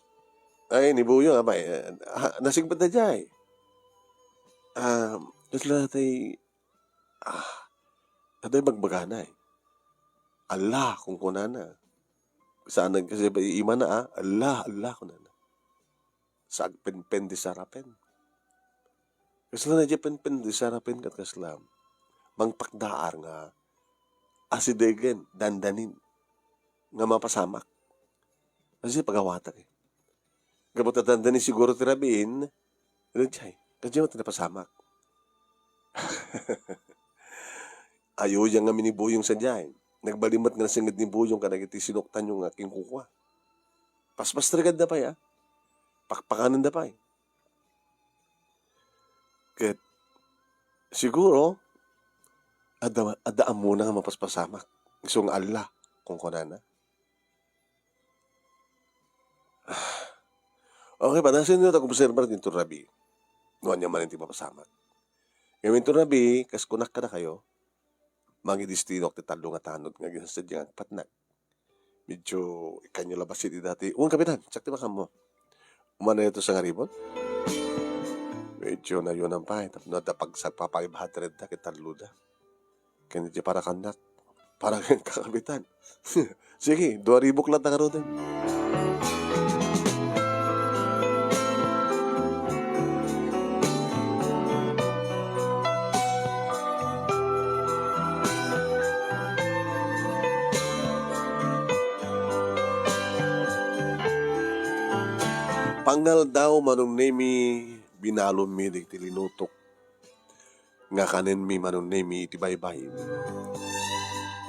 Ay, ni Buyong, apay, eh, ha, nasigbat na jay. Ah, kasla tay, ah, adda bagbagana, eh. Allah, kunkunana. Saan kasi ba imana, ah? Allah, Allah, kunana. Sa agpenpen di sarapen. Kasla na di penpen di sarapen ket kasla mangpakdaar nga asidegen, dandanin, nga mapasamak. Kasi pagawatak, eh. Gapu ta dandanin siguro ti rabiin, idiay, kadi met napasamak. Ayuya ngamin ni Buyong sadiay. Nagbalin met nga nasengngeg ni Buyong kadagiti sinuktanyo nga kinkukua. Paspastreganda pay, ah. Pakpakananda pay. Ket siguro, adda, adda ammona nga mapaspasamak. Isu nga Allah, kunkunana. Okay, padasenyo ta obserbar dito rabii. No ania man ti mapasamak. Ngem inton rabii, kas kunak kadakayo, mangidestinok ti tallo nga tanod nga aginsasadia nga agpatnag. Medyo ikanyo la bassit ida ti, wen, Kapitan, siak ti makammo. Umana ito sa ngaribon? Medyo nayunan pay, tapno adda pagsagpa-five hundred da ket tallo da. Ken iti para kannak, para ken kakabitan. Sige, dua ribok latta ngaruden. Pangnaldaw, Manong Nemi, binalonmi dagiti linutok nga kanenmi, Manong Nemi, iti baybay.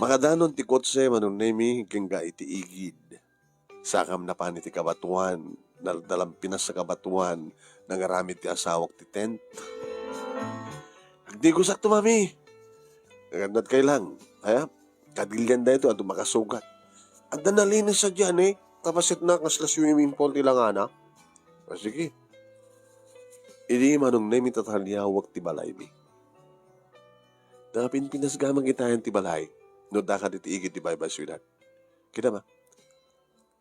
Makadanon ti kotse, Manong Nemi, agingga iti igid. Sakam napan iti kabatoan, nal-, nalampinas a kabatoan, nangaramid ti asawak ti tent. Agnegosak to, mami. Nagannad kay lang. Aya, kadilian daytoy, adda makasugat. Adda nalinis sadiay, eh. Tapasitna, kasla swimming pool ti langana. Ah, sige. Idi Manong Nemi, tataliawak ti balaymi. Napinpinas gamin kitaen ti balay. No, dakad iti igid ti baybay siudad. Kita ba?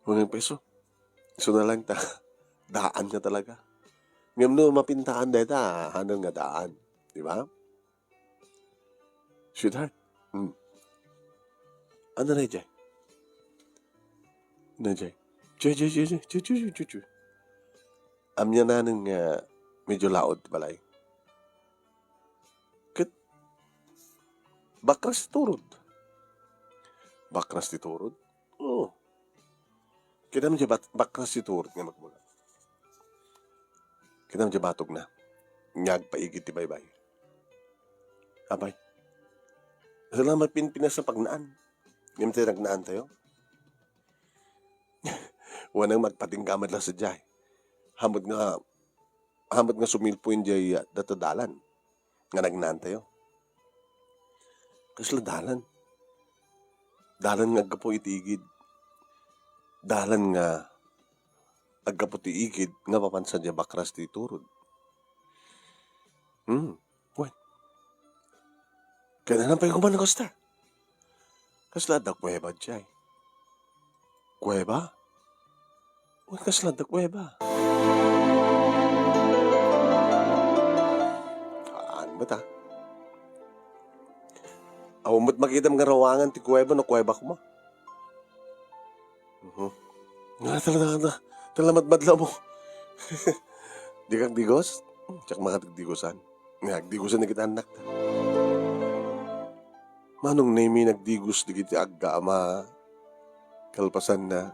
Unang peso. Isu na lang ta. Daan nga talaga. Ngem no mapintaan dayta, haanna nga daan. Di ba? Sweetheart. Hmm. Ano na, Jay? Na, Jay? Jay, Jay, Jay, Jay, Jay, Jay, Jay, Jay. Amiannanan nga medyo laod ti balay. Ket bakras ti turod. Bakras ti turod? Oo. Kitam diay bat-, bakras ti turod nga magmula. Kitam diay batogna. Nga agpaigid ti baybay. Apay. Salamat pinpinas sa pagnaan. Ngem ti nagnaan tayo. Wenno agpatingga met la sadiay. Hamet nga, hamet nga sumilpo idiay, ah, data dalan nga nagnaantayo. Kasla dalan? Dalan nga aggapu iti igid. Dalan nga aggapu ti igid nga mapan sadiay bakras ti turod. Hmm. Wen. Kananan pay kuman kasta. Kasla adda kuweba diay? Kuweba? Wen, kasla adda kuweba? Haan met a. Awan met makitam nga rawangan ti kuweba no kuweba koma. Mhm. Nga, tala, tala, tala, tala, madmadla mo. Dika agdigos? Diak makatagdigosan. Nga, agdigosan dagiti annak. Manong Nemi nagdigos dagiti agga ama, kalpasanna,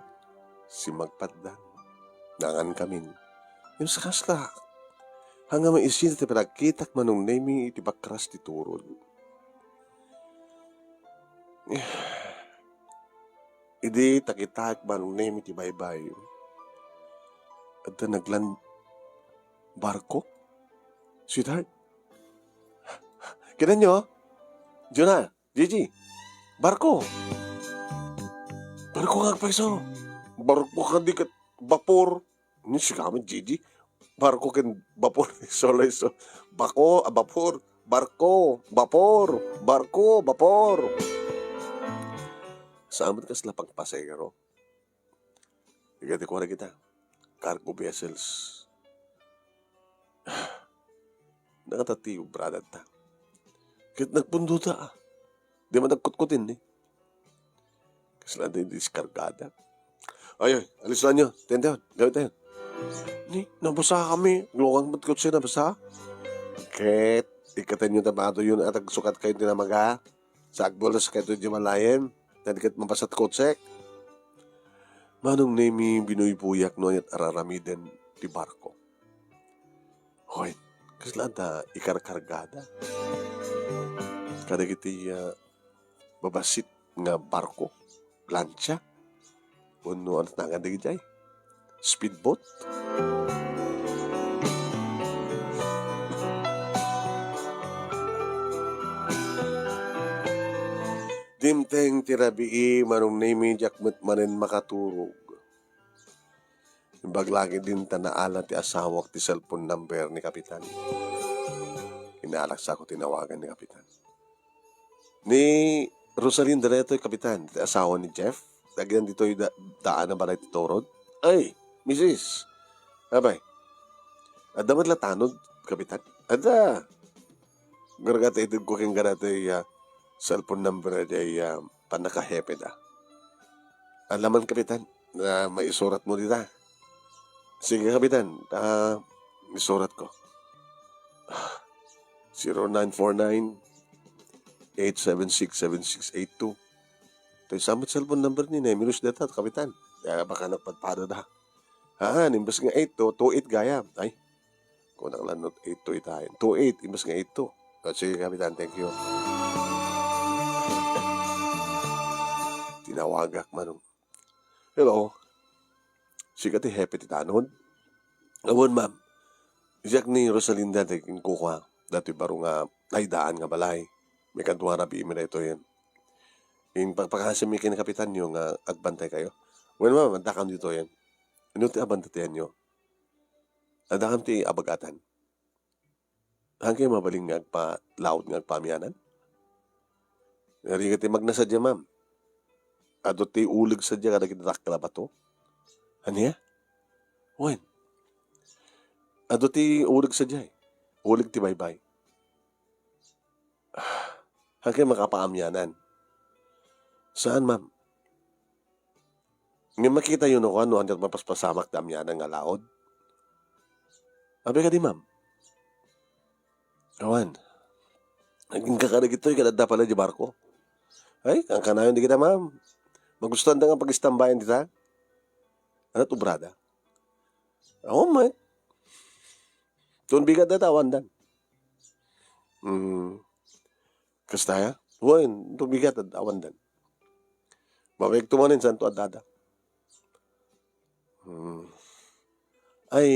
simmagpaddang. Nangan kamin. Ngem sakasla, haan nga maisin ti panagkitak Manong Nemi iti bakras ti turod. Idi takitaek Manong Nemi ti baybay, adda naglan barko. Sweetheart? Kinanyo? Jonah, Gigi, barko. Barko nga agpayso. Barko kadi ket bapor. Ni sigamet, Gigi. Barko ken bapor. Isu la isu. Bako, a, bapor. Barko, bapor. Barko, bapor. Saan met kasla pagpasahero? Iga ti kuaragita, cargo vessels. Nakatati, obra dagta. Ket nagpundota, a. Di man nagkutkutin, ni. Kasla di diskargada. Ay, ay, alisanyo. Tentayon, gawitayon. Ni, nabasa kami. Lugang met kutsi, nabasa. Ket, ikatanyo ta bato yun at agsukat kayo tinamaga. Sa agbulas kayo di malayen. Tan ket mabasat kutsek. Manong Nemi, binuybuyak no aniat araramiden ti barko. Hoy, kasla adda ikarkargada? Kadagiti, ah, babasit nga barko, lansia, wenno ano nagan dagiti ay? Speedboat? Dimteng ti rabii, Manong Nemi, diak met manen makaturog. Imbag la ketdin ta naala ti asawak ti cellphone number ni Kapitan. Inaalak sa ko tinawagan ni Kapitan. Ni Rosalinda daytoy, Kapitan, ti asawa ni Jeff. Dagiti ditoy da-, daan a balay ti turod. Ay, misis. Abay. Adda met la tanod, Kapitan? Adda. Garagat itedko ken garagat ti, ah, cellphone number a di, ah, pannakahepeda. Alaman, Kapitan, na maisurat mo dita. Sige, Kapitan, ah, isurat ko. Zero nine four nine, eight seven six, seven six eight two. Toy sa met cellphone number ni Nemiros data, Kapitan. Kaya baka nagpadpada da. Haan, imbes nga eight two, two eight gayam. Ay, kunak lang not eight two itayen. Two eight, imbes nga eight two. Ah, sige, Kapitan, thank you. Tinawagak, Manong. Hello? Sika ti hepe ti tanod? Awan, ma'am. Siak ni Rosalinda ti kinkukua. Datoy baro nga naydaan nga balay. Maikadua rabii mi daytoyen. Impakpakasim mi ken kapitanyo nga agbantay kayo. Wen, ma'am, adda kam ditoyen. Ano ti abantayan nyo? Adda kam ti abagatan? Haan kayo mabalin nga agpa-, laod nga agpaamianan? Narigat ti magna sadiay, ma'am. Adu ti uleg sadiay kadagiti dakkel a bato. Ania? Wen. Adu ti uleg sadiay. Uleg ti baybay. Haan kayo makapaamianan? Saan, ma'am? Ngem makitayo no kuan no ania ti mapaspasamak ti amianan nga laod? Abi kadi, ma'am? Awan. Agingga kadagitoy, ket adda pay la di barko. Ay, kankanayon dagita, ma'am. Magustuanda nga pagistambayan dita. Ania ti obrada? Awan met. Tun bigat dayta, awandan. Mm. Kasta ya? Wen, tun bigat, awandan. Mapigto manen, santo addada. Hmm. Ay,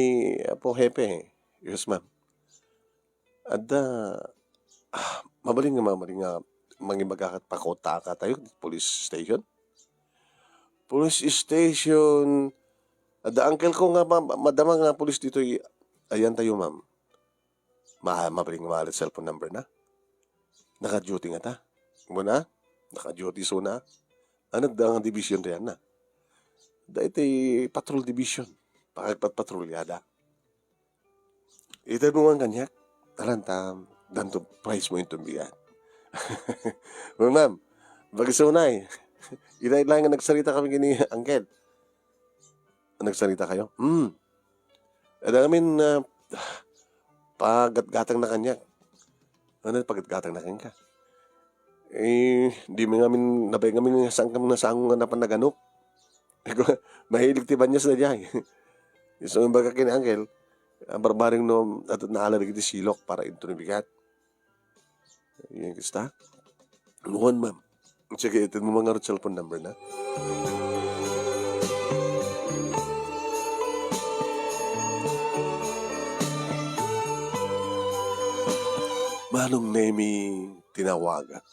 Apo Hepe. Yes, ma'am. Adda, ah, mabalin nga, mabalin nga mangibagak ket pakontaak tayo, police station? Police station. Adda uncle ko nga ma-, madama nga police ditoy, ayan tayo, ma'am. Ma-, mabalin nga maalat cellphone number na. Naka-duty ngata. Muna, naka-duty suna. Ano da nga division riyan na? Da iti patrol division. Pakagpatpatrulyada. Ited mo nga kaniak. Alantam, danto price mo inton bigat. Well, ma'am, bagisunay. Ila-ila nga nagsarita kami kini Uncle. Nagsarita kayo? Hmm. Ada ngamin, ah, pagatgatang na kaniak. Ano, pagatgatang na kenka? Eh, di mi ngamin, nabay ngamin nga saan kami nasango nga napan naganok. Mahilig ti banyas na diay. Isu nga baga ken Uncle, ang barbaring no, at naalala iti silok para into ni bigat. Yan, kista? Nuan, ma'am. Sige, itin mo mga cellphone number na. Manong Nemi, tinawagak.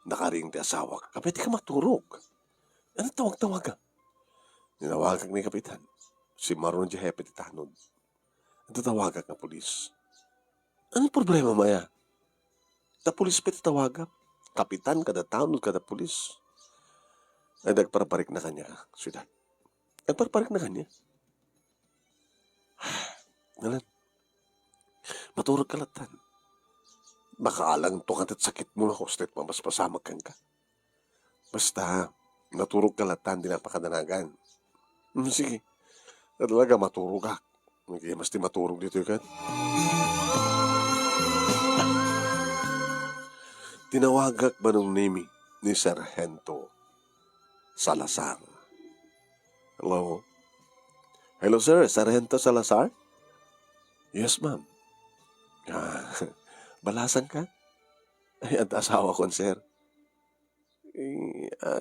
Nakaring ti asawak. Apay, di ka maturog. Ano tawag-tawagak? Tinawagak ni Kapitan. Si Maron di Hepe ti Tanod. Ano tawagak nga pulis? Ano problema, maya? Ta pulis pay ti tawagak. Kapitan kada tanod kada pulis. Ay, nagparparik na kanya, siyudad. Nagparparik na kanya. Nalan, maturog ka latan. Makaalang to kantit sakit mo na hostet, mabasbasamag ka. Basta, naturog ka latan, di na pakadanagan. Hmm, sige. Talaga, maturog ka. Nagkaya mas ti maturog dito, kan? Tinawagak manong Nemi ni Sargento Salazar. Hello? Hello, sir. Sargento Salazar? Yes, ma'am. Ah, balasan ka? Ay, at asawa ko, sir. Eh, ah,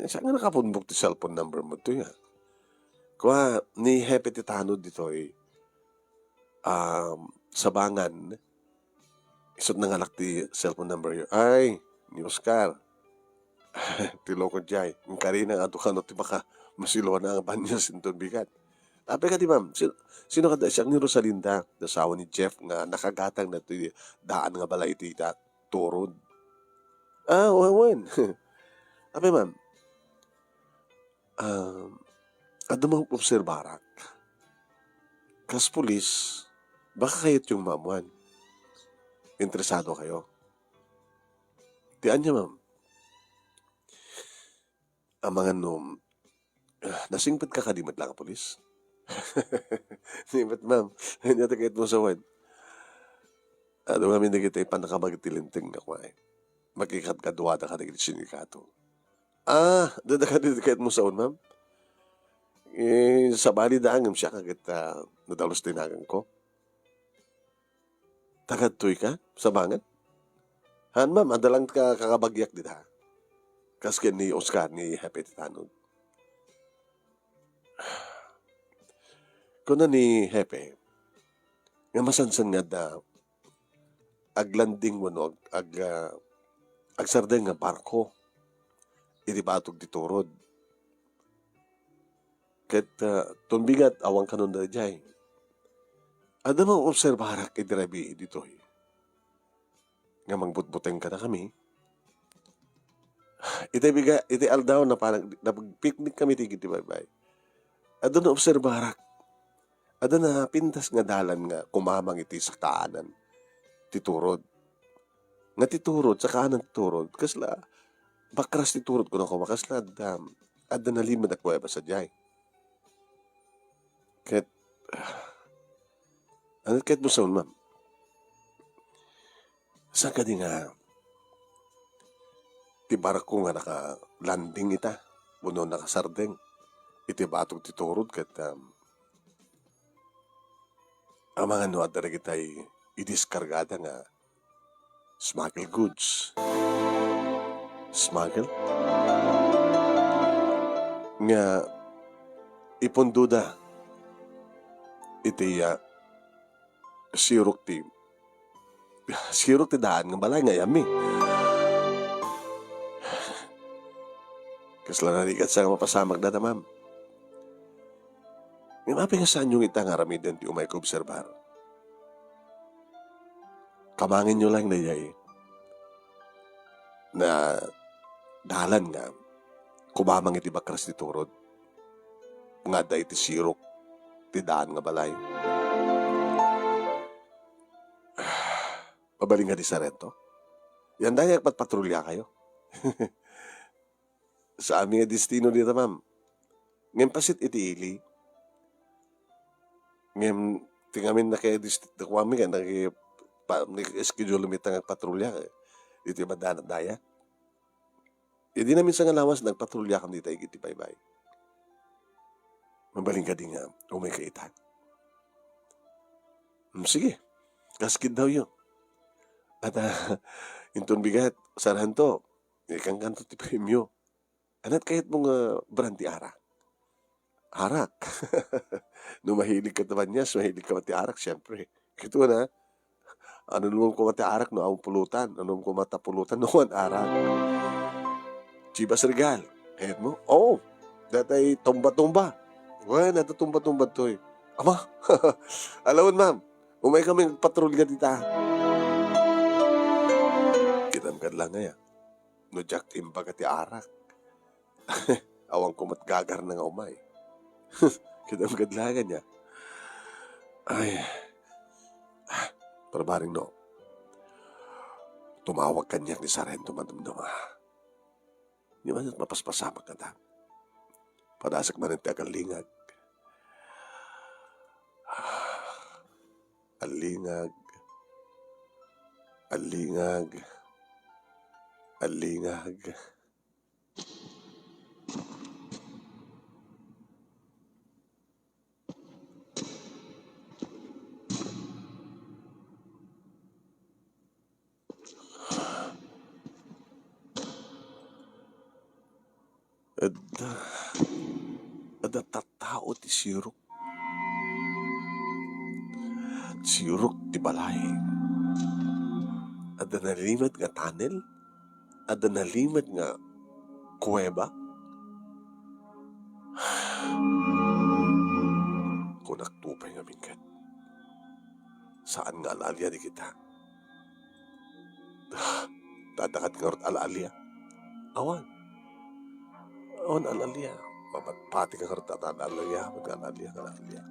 saan nga nakapunbok ti cellphone number mo to, ya? Kwa, ni Hepe ti Tanod ditoy, um, Sabangan, isut nangalak ti cellphone number yo. Ay, ni Oscar. Ti loko jay. Ang karina nga adu kano ti baka masilona nga banyas inton bigat. Apay ka di, ma'am? Sino, sino kada siak ni Rosalinda, asawa ni Jeff, nga nakagatang na ti daan nga balay iti da-, turod. Ah, wa-, wen. Apay, ma'am? Um, adda maobserbarak. Kas pulis, baka kayat yung maamuan. Interesado kayo? Ti anya, ma'am? Amangan no, ah, nasingpet ka kadi met lang a pulis? Di met, ma'am. Anya ti kayat mo sawen? Adu ngamin dagiti pannakabag ti linteng nga kumain. Makikadkaduada kadagiti sindikato. Ah, dada kadi ti kayat mo sawen, ma'am? Eh, sabali da ngem siak ket, ah, nadalus ti naganko. Tagadtoy ka? Sabangan? Han, ma'am, adda lang ka-, kakabagyak dita. Kas ken ni Oscar, ni Hepe ti Tanod. Kuna ni Hepe, nga masansan nga adda aglanding wenno ag-, ag-, ah, agsardeng nga barko iti batog ti turod. Ket, ah, tumbigat, awan kanon daydiay. Adda maobserbarak iti rabii ditoy nga mangbutbuteng kadakami. Iti biga-, iti aldaw na parang napagpiknik kami ti, iti baybay. Adda naobserbarak. Adda napintas nga dalan nga kumamang iti sakaanan ti turod. Nga ti turod, sakaanan ti turod, kasla bakras ti turod, kuno koma, kasla adda, adda nalimed a kuweba sadiay. Ket, ano ket mo saon, ma'am? Saan kadi nga ti barko nga nakalanding ita, wenno nakasardeng iti batog ti turod ket, um, amangan no adda dagitay idiskargada nga smuggle goods. Smuggle? Nga Ipundoda iti, ah, sirok ti, sirok ti daan nga balay nga yami. Kasla narigat sa nga mapasamak data, ma'am. Ngem apay nga saanyo ita nga aramiden ti umay ko obserbar? Kamangenyo lang daydiay. Na dalan nga kumamang iti bakras ti turod nga adda iti sirok ti daan nga balay. Mabalin nga di Sarento? Yan dayay agpatpatrulyakayo. Sa amin nga destino dita, ma'am. Ngem pasit iti ili. Ngem ti ngamin naka-dest-, kuami nga naki-, pa-, naki-schedule mi ta nga agpatrulya, eh. Ditoy maddanat daya. Idi namin sa nga lawas, nagpatrulya kami dita iti baybay. Mabalin kadi nga umay ka ita? Hmm, sige. Kaskid daw yun. At, ah, inton bigat, Sarento, ikankanto ti premio. Anat kayat mo nga brand ti arak? Arak. No mahilig ka ta banias, mahilig ka met ti arak, siyempre. Kitaem na, ano naman ko met ti arak no awan pulutan? Ano naman ko met ti pulutan no awan arak? Chivas Regal. Kayat mo? Oo. Datay tumba-tumba. Wen, adda tumba-tumba toy. Ama, alawen, ma'am. Umay kami agpatrulya dita. Kitam kad lang aya. No diak imbaga ti arak. Awan ko met gagarna nga umay. Kitam kad lang aya. Ay. Ah, parbaring no. Tumawag kaniak ni Sarento madamdama. Di man mapaspasamak kata. Padasek manen ti agallingag. Allingag. Allingag. Allingag. Adda, adda tattao ti sirok. Sirok ti balay. Adda nalimed nga tunnel. Adda nalimed nga kuweba. Kunak to pay ngamin ket, saan nga al-alia dagita. Tadda kadi ngarud al-alia? Awan. Awan al-alia. Mapatpati ka ngarud ta al-alia, mat al-alia, al-alia.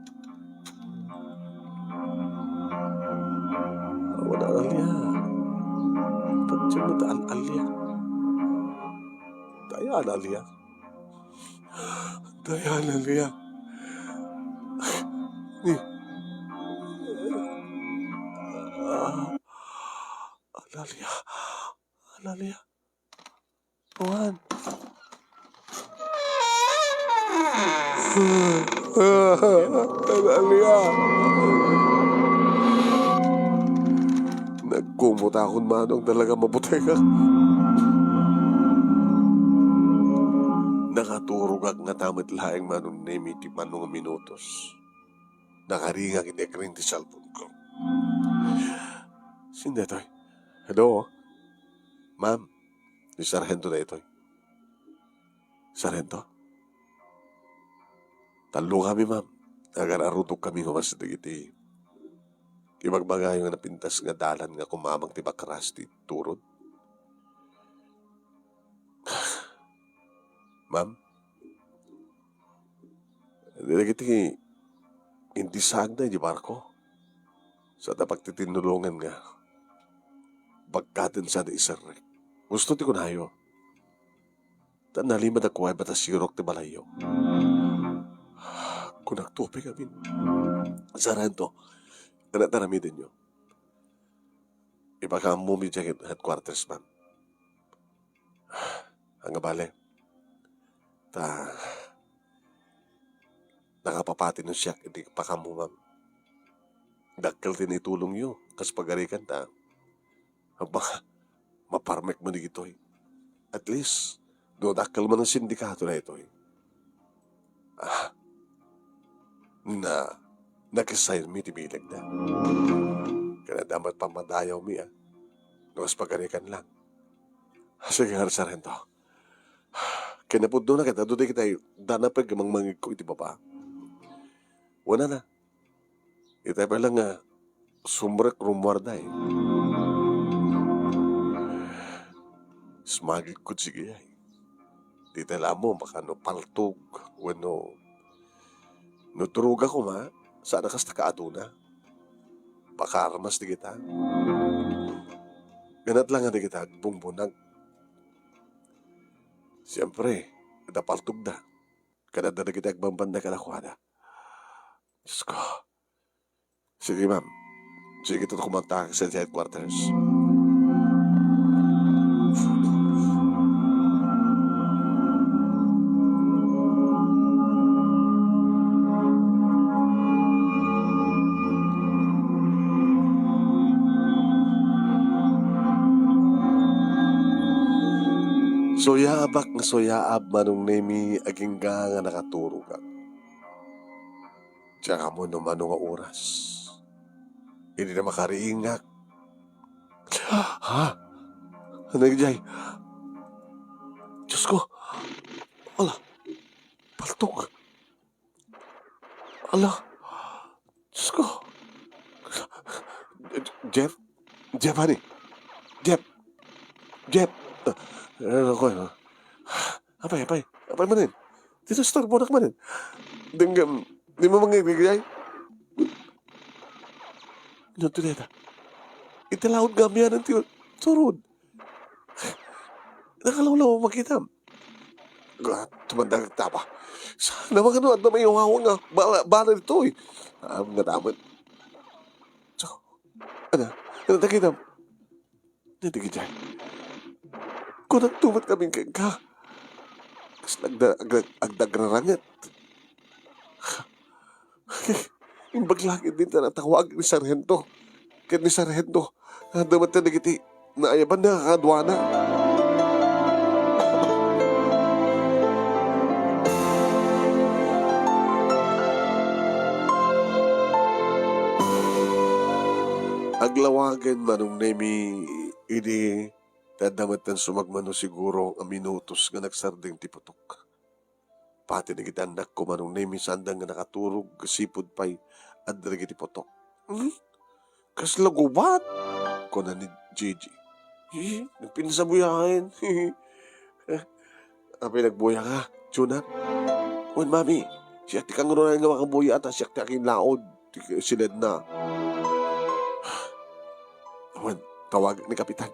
Awan al-alia. Patyo mo ta al-alia. Daya al-alia. Daya al-alia. Ni. Ah. Al-alia. Al-alia. Awan. Al-alia. Nagkumutakon manong talaga mabutek. Nakaturogak nga tamet laeng manong nemi ti mano nga minutos. Nakaringag iti ekring ti cellphone ko. Sino daytoy? Hello? Ma'am, ni Sargento daytoy. Sargento? Tallo kami, ma'am. Agar-arudok kami nga mas dagiti ibagbagayo nga napintas nga dalan nga kumamang ti bakras ti turod. Ma'am, dagiti indi saag daydi barko, sada pagtitinnulongan nga bagkaten sada iserrek. Gusto ti kunayo. Ta nalimed a kuweba ta sirok ti balayyo. Kunak to pay ngamin. Sargento, ania ti aramidenyo? Ipakaammomi idiay headquarters, ma'am. Ania bale. Ta, nakapapati no siak iti pakaammo, ma'am. Dakkel ti naitulongyo kas pagarikan ta, aba, maparmek man dagitoy. At least, no dakkel man a sindikato daytoy. Ah, na nakisayonmi ti bilegda. Ken adda met pammadayawmi, a. No kas pagarikan lang. Sige nga, Sarhento. Kinapudno na ket adu dagitay danapeg a mangmangigko iti baba. Wen a, itay pay lang nga sumrek rummuarda, e. Smagidkod, sige, ay. Dita la ammo, baka no paltog, wenno no droga koma, saan a kasta kaaduna. Baka armas dagita. Ganat lang nga dagita agbungbunag. Siempre, adda paltogda. Ken adda dagiti agbambanna kadakuada. Diyos ko. Sige, ma'am. Sige, tutukumantak sa headquarters. Suyaabak nga suyaab, Manong Nemi, agingga nga nakaturogak. Diak ammo no mano nga oras. Idi na makariingak. Ha? Ano jay? Diyos ko! Ala! Paltog! Ala! Diyos ko! Jeff? Jeff, honey? Jeff! Jeff! Ah, ano ko, no? Apay, apay, apay manen. Dita istorbonak manen. Denggem, di mo mangigrigay? Ano to deta? Iti laod nga amianan ti surod. Nakalawlaw makitam. Gat, tumandang tapa. Sana mga ano, adda may uhawa nga bala, bala dito, e. Am nga daman. So, ano? Ano takitam? Dagiti jay. Kunam tumet kami kenka. Kas nagda-, agda-, agdagraranget. Imbag langit din ta natawag ni Sarhento. Ket ni Sarhento, adda met dagiti naayaban nga kakaduana. Aglawagen Manong Nemi idi ta adda metten sumagmamano siguro a minutos nga nagsardeng ti putok. Pati dagiti annakko, Manong Nemi, saanda nga nakaturog, sipud pay adda dagiti putok. "Hmm? Kasla gubat?" kuna ni Gigi. "Eh, nagpinsabuyaen." "Eh, apay nagbuyaka, Junior?" "Wen, Mami, siak ti kangrunaan nga makabuya ta siak ti akinlaod ti siledna." Wen, tawag ni Kapitan.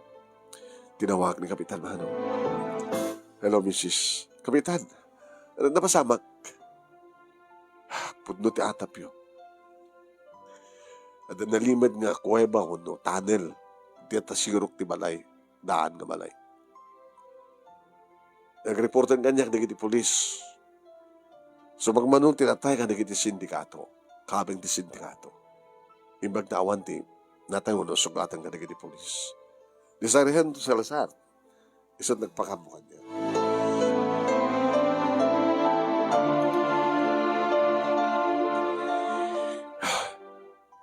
Tinawag ni Kapitan Manong. "Hello, misis." "Kapitan, napasamak?" "Pudno ti atapyo. Adda nalimed nga kuweba wenno tunnel. Dita sirok ti balay. Daan nga balay. Nagreporten kaniak dagiti pulis. Sumagmamano ti natay kadagiti sindikato. Kabeng ti sindikato. Imbag ta awan ti natay wenno sugatan kadagiti pulis. Ni Sarhento Salazar, isu't nagpakaammo kaniak."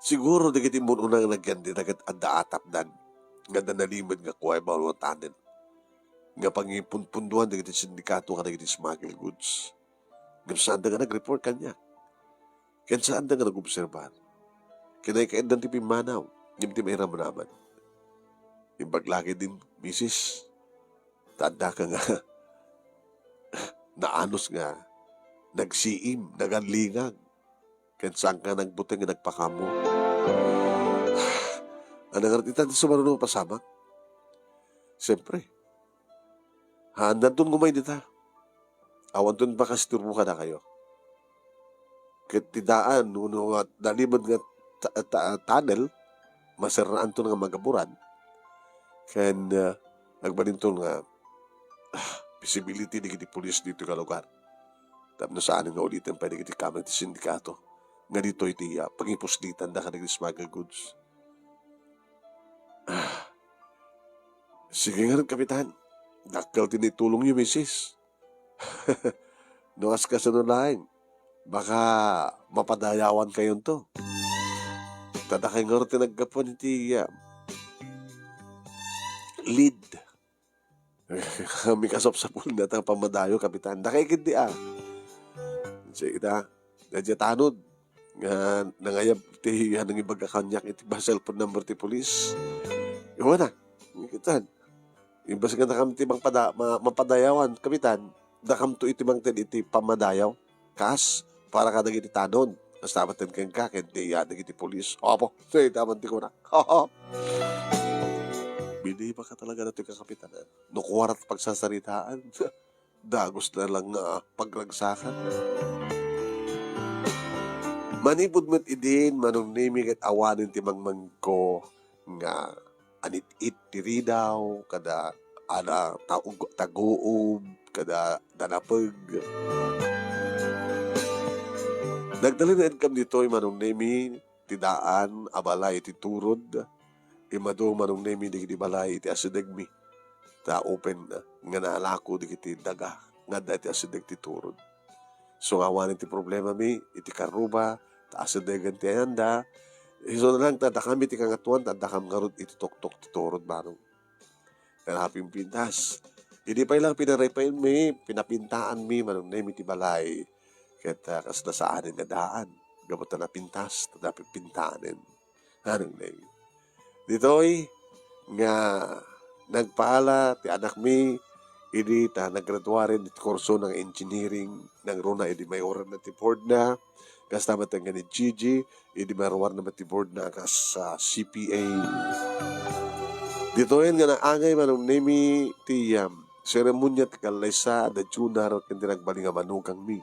Siguro dagiti immun-una nga nagyan dita ket adda atapdan nga adda nalimed nga kuweba wenno tunnel nga pangipunpundoan dagiti sindikato kadagiti smuggle goods. Ngem saanda nga nag-report kaniak. Ken saanda nga nag-obserbar. Ken ay kaeddan ti pimmanaw, ngem ti mairamraman. Imbag lagi din, misis, ta addaka nga naanus nga nagsiim, nagalingag, ken saanka nagbuteng nga nagpakaammo. Ano nga ita ti sumaruno pasamak? Siyempre, haandanton ngumay dita. Awanton pakasturbo kadakayo. Ket ti daan, no, no, nga nalimed nga ta-, ta-, tunnel, maserraanton nga magaburan. Ken, ah, agbalinton nga, ah, visibility dagiti pulis ditoy nga lugar. Tapno saan nga uliten pay dagiti kameng ti sindikato nga ditoy ti, ah, pangipuslitanda kadagiti smuggle goods. Ah, sige ngarud, Kapitan. Dakkel ti naitulongyo, misis. No, kas-, kasano laeng? Baka mapadayawankayonto. Ta dakay ngarud ti naggapuan iti, ah, lead. Mikasapsapulna ta pamadayo, Kapitan. Dakay ketdi, ah. Sige ta. Daydiay tanod nga nangayab ti, ah, nangibaga kaniak iti cellphone number ti pulis. Iwana. Kapitan. Imbes nga dakam ti mangpada-, ma-, mapadayawan, Kapitan, dakamto iti mangted iti pamadayaw. Kas, para kadagiti tanod. Kasta met kenka, ken ti, ah, dagiti pulis. Apo, dayta man ti kunak. Binibaka talaga datoy, Kakapitan, ah. No kuara ti pagsasaritaan, dagus na lang nga pagragsakan. Manipud met idin, Manong Nemi, ket awanen ti mangmangko nga anit-it ti ridaw, kada ana taug-, taguob, kada danapeg. Nagtalinaedkam ditoy, Manong Nemi, ti daan a balay iti turod. Immadu, Manong Nemi, dagiti balay iti asidegmi. Ta open, ah, nga naalako dagiti daga nga adda iti asideg ti turod. So, awanen ti problemami iti karruba, ta asidegen ti ayanda. Isu na lang ta dakami ti kangatoan, ta addakam ngarud iti tuktok ti turod, Manong. Ken napimpintas. Idi pay lang pinaripayenmi, pinapintaanmi, Manong Nemi, ti balay. Ket, ah, kasla saanen nga daan. Gapu ta napintas, ta napipintanen. Manong Nemi. Ditoy nga nagpaala ti anakmi idi ta naggraduaren iti kurso nga engineering, nangruna idi maruarna ti boardna, kasta met nga ni Gigi, idi maruarna met ti boardna a kas, ah, C P A. Ditoyen nga naangay, Manong Nemi, ti, um, seremonia ti kallaysa da Junar ken ti nagbalin a manugangmi.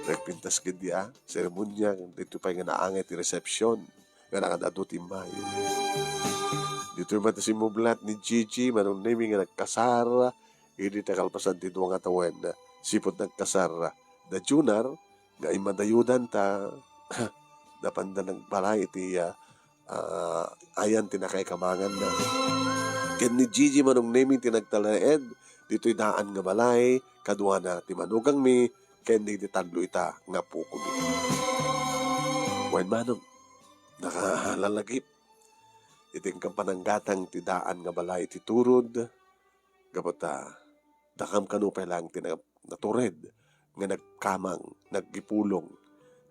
Nagpintas ketdi a seremonia, ken ditoy pay nga naangay ti resepsiyon nga nakaad-adu ti immay. Ditoy met simmublat ni Gigi, Manong Nemi, nga nagkasar idi ta kalpasan ti dua nga tawen, sipud nagkasar da Junar, nga immadayudan ta napanda nagbalay iti, ah, ah, ayan ti nakaikamanganna. Ken ni Gigi, Manong Nemi, ti nagtalinaed ditoy daan nga balay, kaduana ti manugangmi, ken dagiti tallo ita nga apokomi. Wen, Manong, nakalalagip iti inka pananggatang ti daan nga balay iti turod, gapu ta dakam kano pay laeng ti na-, natured nga nagkamang, nagipulong,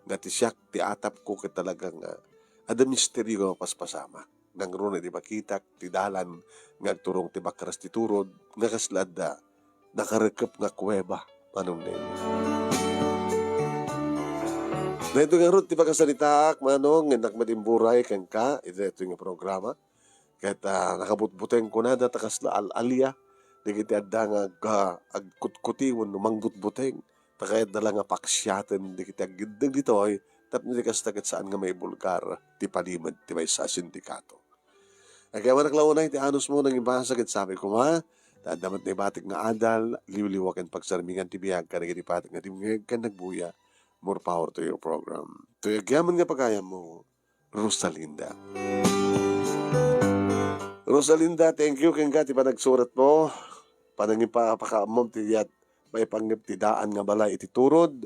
nga ti siak ti atapko ket talaga nga adda misterio nga mapaspasamak. Nangruna idi makitak ti dalan nga agturong ti bakras ti turod, nga kasla adda nakarekep nga kuweba, Manong Nemi. Daytoy ngarud ti pakasaritaak, Manong, nga innak met imburay kenka iti daytoy nga programa. Ket, ah, nakabutbuteng kunada ta kasla al-alia dagiti adda nga ag-, agkutkutiw wenno mangbutbuteng. Ta kayatda la nga paksiaten dagiti aggiddeg ditoy tapno iti kasta ket saan nga maibulgar ti palimed ti maysa a sindikato. Agyamanak la unay ti anusmo, nangibasa ket sabi koma, ta adda met naibatik nga adal, liwliwa ken pagsarmingan ti biag kadagiti pateg nga dimngeg ken nagbuya. More power to your program. Toy agyaman nga pagayammo, Rosalinda. Rosalinda, thank you kenka ti panagsuratmo, panangipapakaammom ti diat maipangngep ti daan nga balay iti turod.